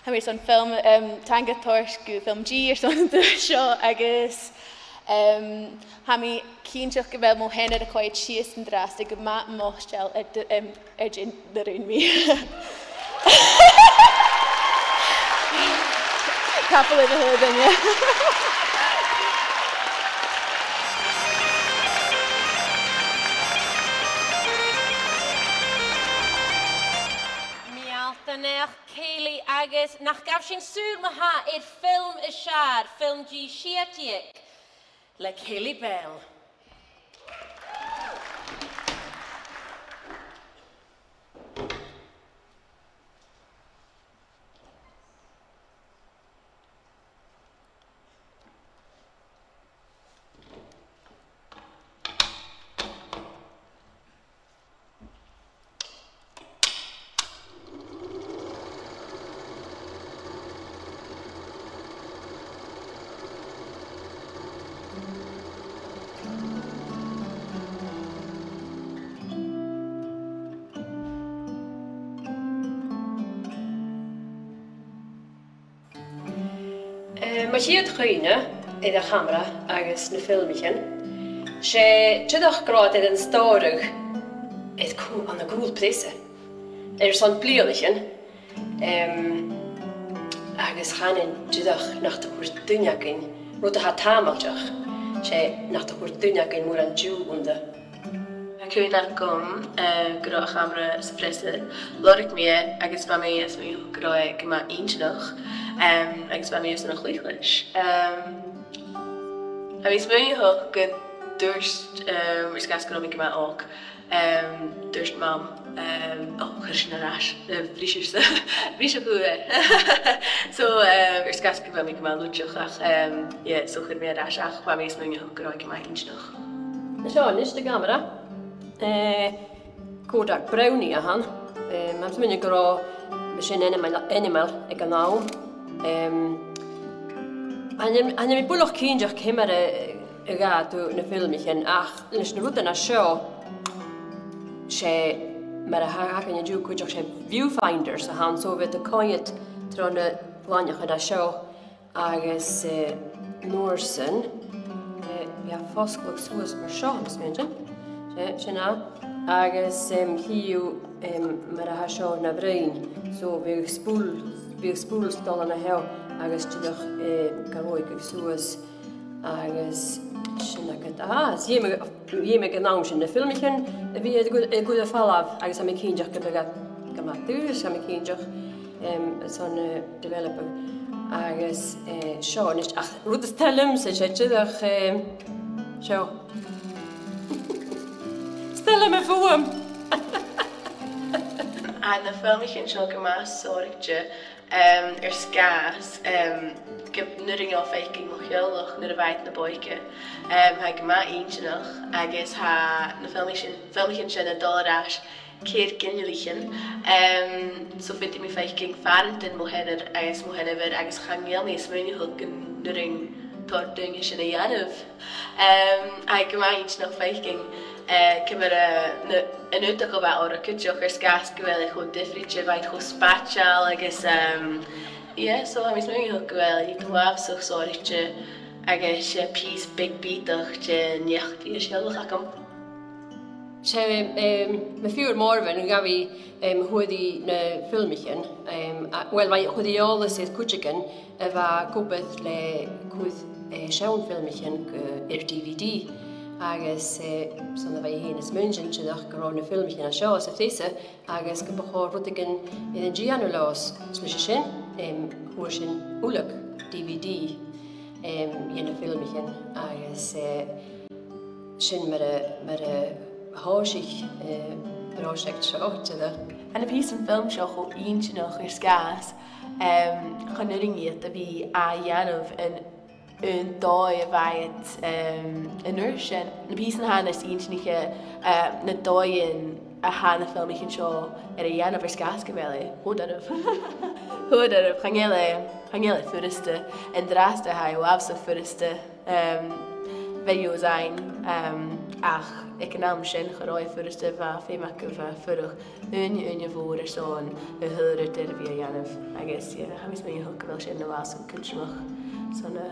Tha mi airson film, em, taing a thoirt gu FilmG airson an duais seo agus, em, tha mi cinnteach gu bheil mo sheanair a' coimhead sìos an-dràsta gu math moiteil air d-, em, air dè do rinn mi. Tapadh leibh a h-uile duine. Meal do naidheachd, Kayleigh, agus nach gabh sinn sùil ma-thà air film as fheàrr, FilmG sia-deug, le Kayleigh Bell. Eh, mo chiad chuimhne air a' chamara agus na filmichean, 's e dìreach ag ràdh air an stòradh air cù-, ann an cùl preasa airson bliadhnaichean, em, agus chanainn dìreach nach do chuir duine againn, rud a tha tàmailteach, 's e nach do chuir duine againn mòran diù annta. Tha cuimhne agam, eh, gun robh a' chamara sa phreasa, lorg mi e agus bha mi a' smaoineachadh gun robh e gu math inntinneach, em, agus bha mi airson a chluich leis. Em, tha mi a' smaoineachadh gun tuirt, em, air sgàth 's gun robh mi gu math òg, em, tuirt Mam, em, "O, chuir sinn air ais, eh, briseadh sa, briseadh e." So, em, air sgàth 's gu bheil mi gu math luiteach, ach, em, yeah, so chuir mi air ais, ach bha mi a' smaoineachadh gun robh e gu math inntinneach. Seo a-nis an camara. Eh, Kodak Brownie a th' ann. Em, tha mi a' smaoineachadh gun robh sin ainmeil, ainmeil aig an àm. Em, chan eil, chan eil mi buileach cinnteach ciamar a, a ghabh iad na filmichean, ach leis na rudan a tha seo, 's e mar a th' againn an-diugh cuideachd, 's e viewfinders a th' ann, so bidh iad a' coimhead tro na glainneachan a tha seo. Agus, eh, an uair sin, eh, bidh e a' fosgladh suas mar seo, tha mi a' smaoineachadh. Sin, sin e. Agus, em, chì thu, em, mar a tha seo na bhroinn. So, bidh spùl, bidh spùl a' dol an seo, agus dìreach, eh, ga ruighinn suas. Agus sin agad. Ah, is dh'fheumadh, dh'fheumadh an àm sin na filmichean a bhith a' dol, a' dol air falbh, agus tha mi cinnteach gum bi iad gu math dlùth, tha mi cinnteach, em, airson, eh, developing. Agus, eh, seo a-nis, ach rud as toil leamsa, 's e dìreach, em, seo. Is toil leam a' fuaim. Tha na filmichean seo gu math sònraichte, em, air sgàth 's, em, gu, nuair a nì thu faicinn mo theaghlach nuair a bha iad na b' òige. Em, tha e gu math inntinneach agus tha na filmichean, filmichean sin a' dol air ais ceithir ginealaichean. Em, so faodaidh mi faicinn phàrantan mo sheanar agus mo sheanmhair agus chan eil mi a' smaoineachadh gun urrainn tòrr dhaoine sin a dhèanamh. Em, tha e gu math inntinneach faicinn, eh, ciamar a, na, an aodach a bh' orra cuideachd air sgàth 's gu bheil e cho diofraichte, bha iad cho spaideil agus, em, yeah, so tha mi a' smaoineachadh gu bheil iad uabhasach sònraichte agus 's e pìos beag bìodach den neach-, den teaghlach agam. 'S e, em, mo phiuthar Mòrmhinn a ghabh, em, a fhuair na filmichean, em, a, well, bha, chuir i eòlas air cuideigin a bha ag obair le cur, eh, seann fhilmichean gu, air D V D. Agus, eh, 's ann a bha i fhèin a' smaoineachadh dìreach gun robh na filmichean a seo sa phreasa, agus gum bu chòir rudeigin a dhèanamh leotha. Is leis sin, em, fhuair sinn uile D V D, em, dhe na filmichean, agus, eh, sin mar a, mar a thòisich, eh, an pròiseact seo, dìreach. Tha na pìosan film seo cho inntinneach air sgàth 's, em, chan urrainn iad a bhith a dhèanamh an, an dòigh a bha iad, em, an uair sin. Na pìosan a tha nas inntinniche, eh, na dòighean a tha na filmichean seo air a dhèanamh air sgàth 's gu bheil e cho doirbh. Cho doirbh, chan eil e, chan eil e furasta. An-dràsta tha e uabhasach furasta. Em, videos fhaighinn, em, ach aig an àm sin, cha robh e furasta, bha feum agaibh a bhith a' fuireach ùine, ùine mhòr airson a h-uile rud a bhith a' dèanamh. Agus, yeah, tha mi a' smaoineachadh gu bheil sin uabhasach cudromach. So, na,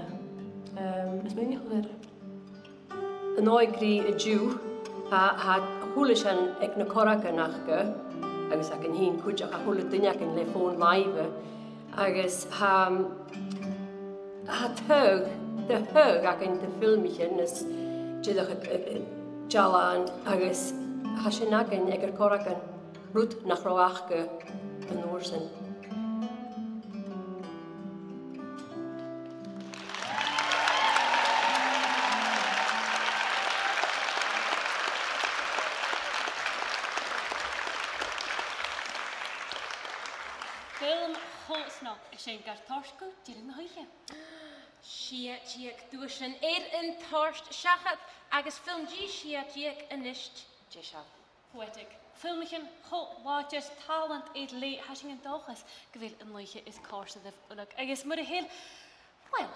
em, a' smaoineachadh air. An òigridh an-diugh, tha, tha a h-uile sìon aig na corragan aca, agus againn fhìn cuideachd, tha a h-uile duine againn le fòn-làimhe, agus tha, tha taghadh, tha taghadh againn de fhilmichean is dìreach, eh, eh, dealbhan, agus tha sin againn aig ar corragan, rud nach robh aca an uair sin. Film cho snog a sin gar toirt gu deireadh na h-oidhche. Sia deug duaisean air an toirt seachad agus film dhi sia deug a-nis deiseil. Poetic. Filmichean cho làidir, tàlant air leth, tha sinn an dòchas gu bheil an oidhche air còrdadh ribh uile. Agus mura h-eil, well,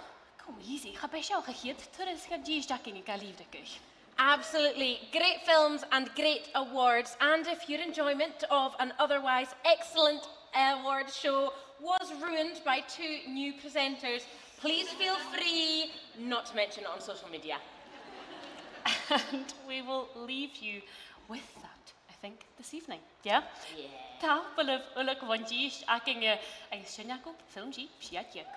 gu easy, cha b' e seo a' chiad turas gun dithis againn ga lìbhrigeadh. Absolutely. Great films and great awards. And if your enjoyment of an otherwise excellent award show was ruined by two new presenters, please feel free not to mention it on social media. And we will leave you with that, I think, this evening. Yeah? Yeah. Tapadh leibh uile bhon dithis againne, agus sin agaibh film dhi sia deug.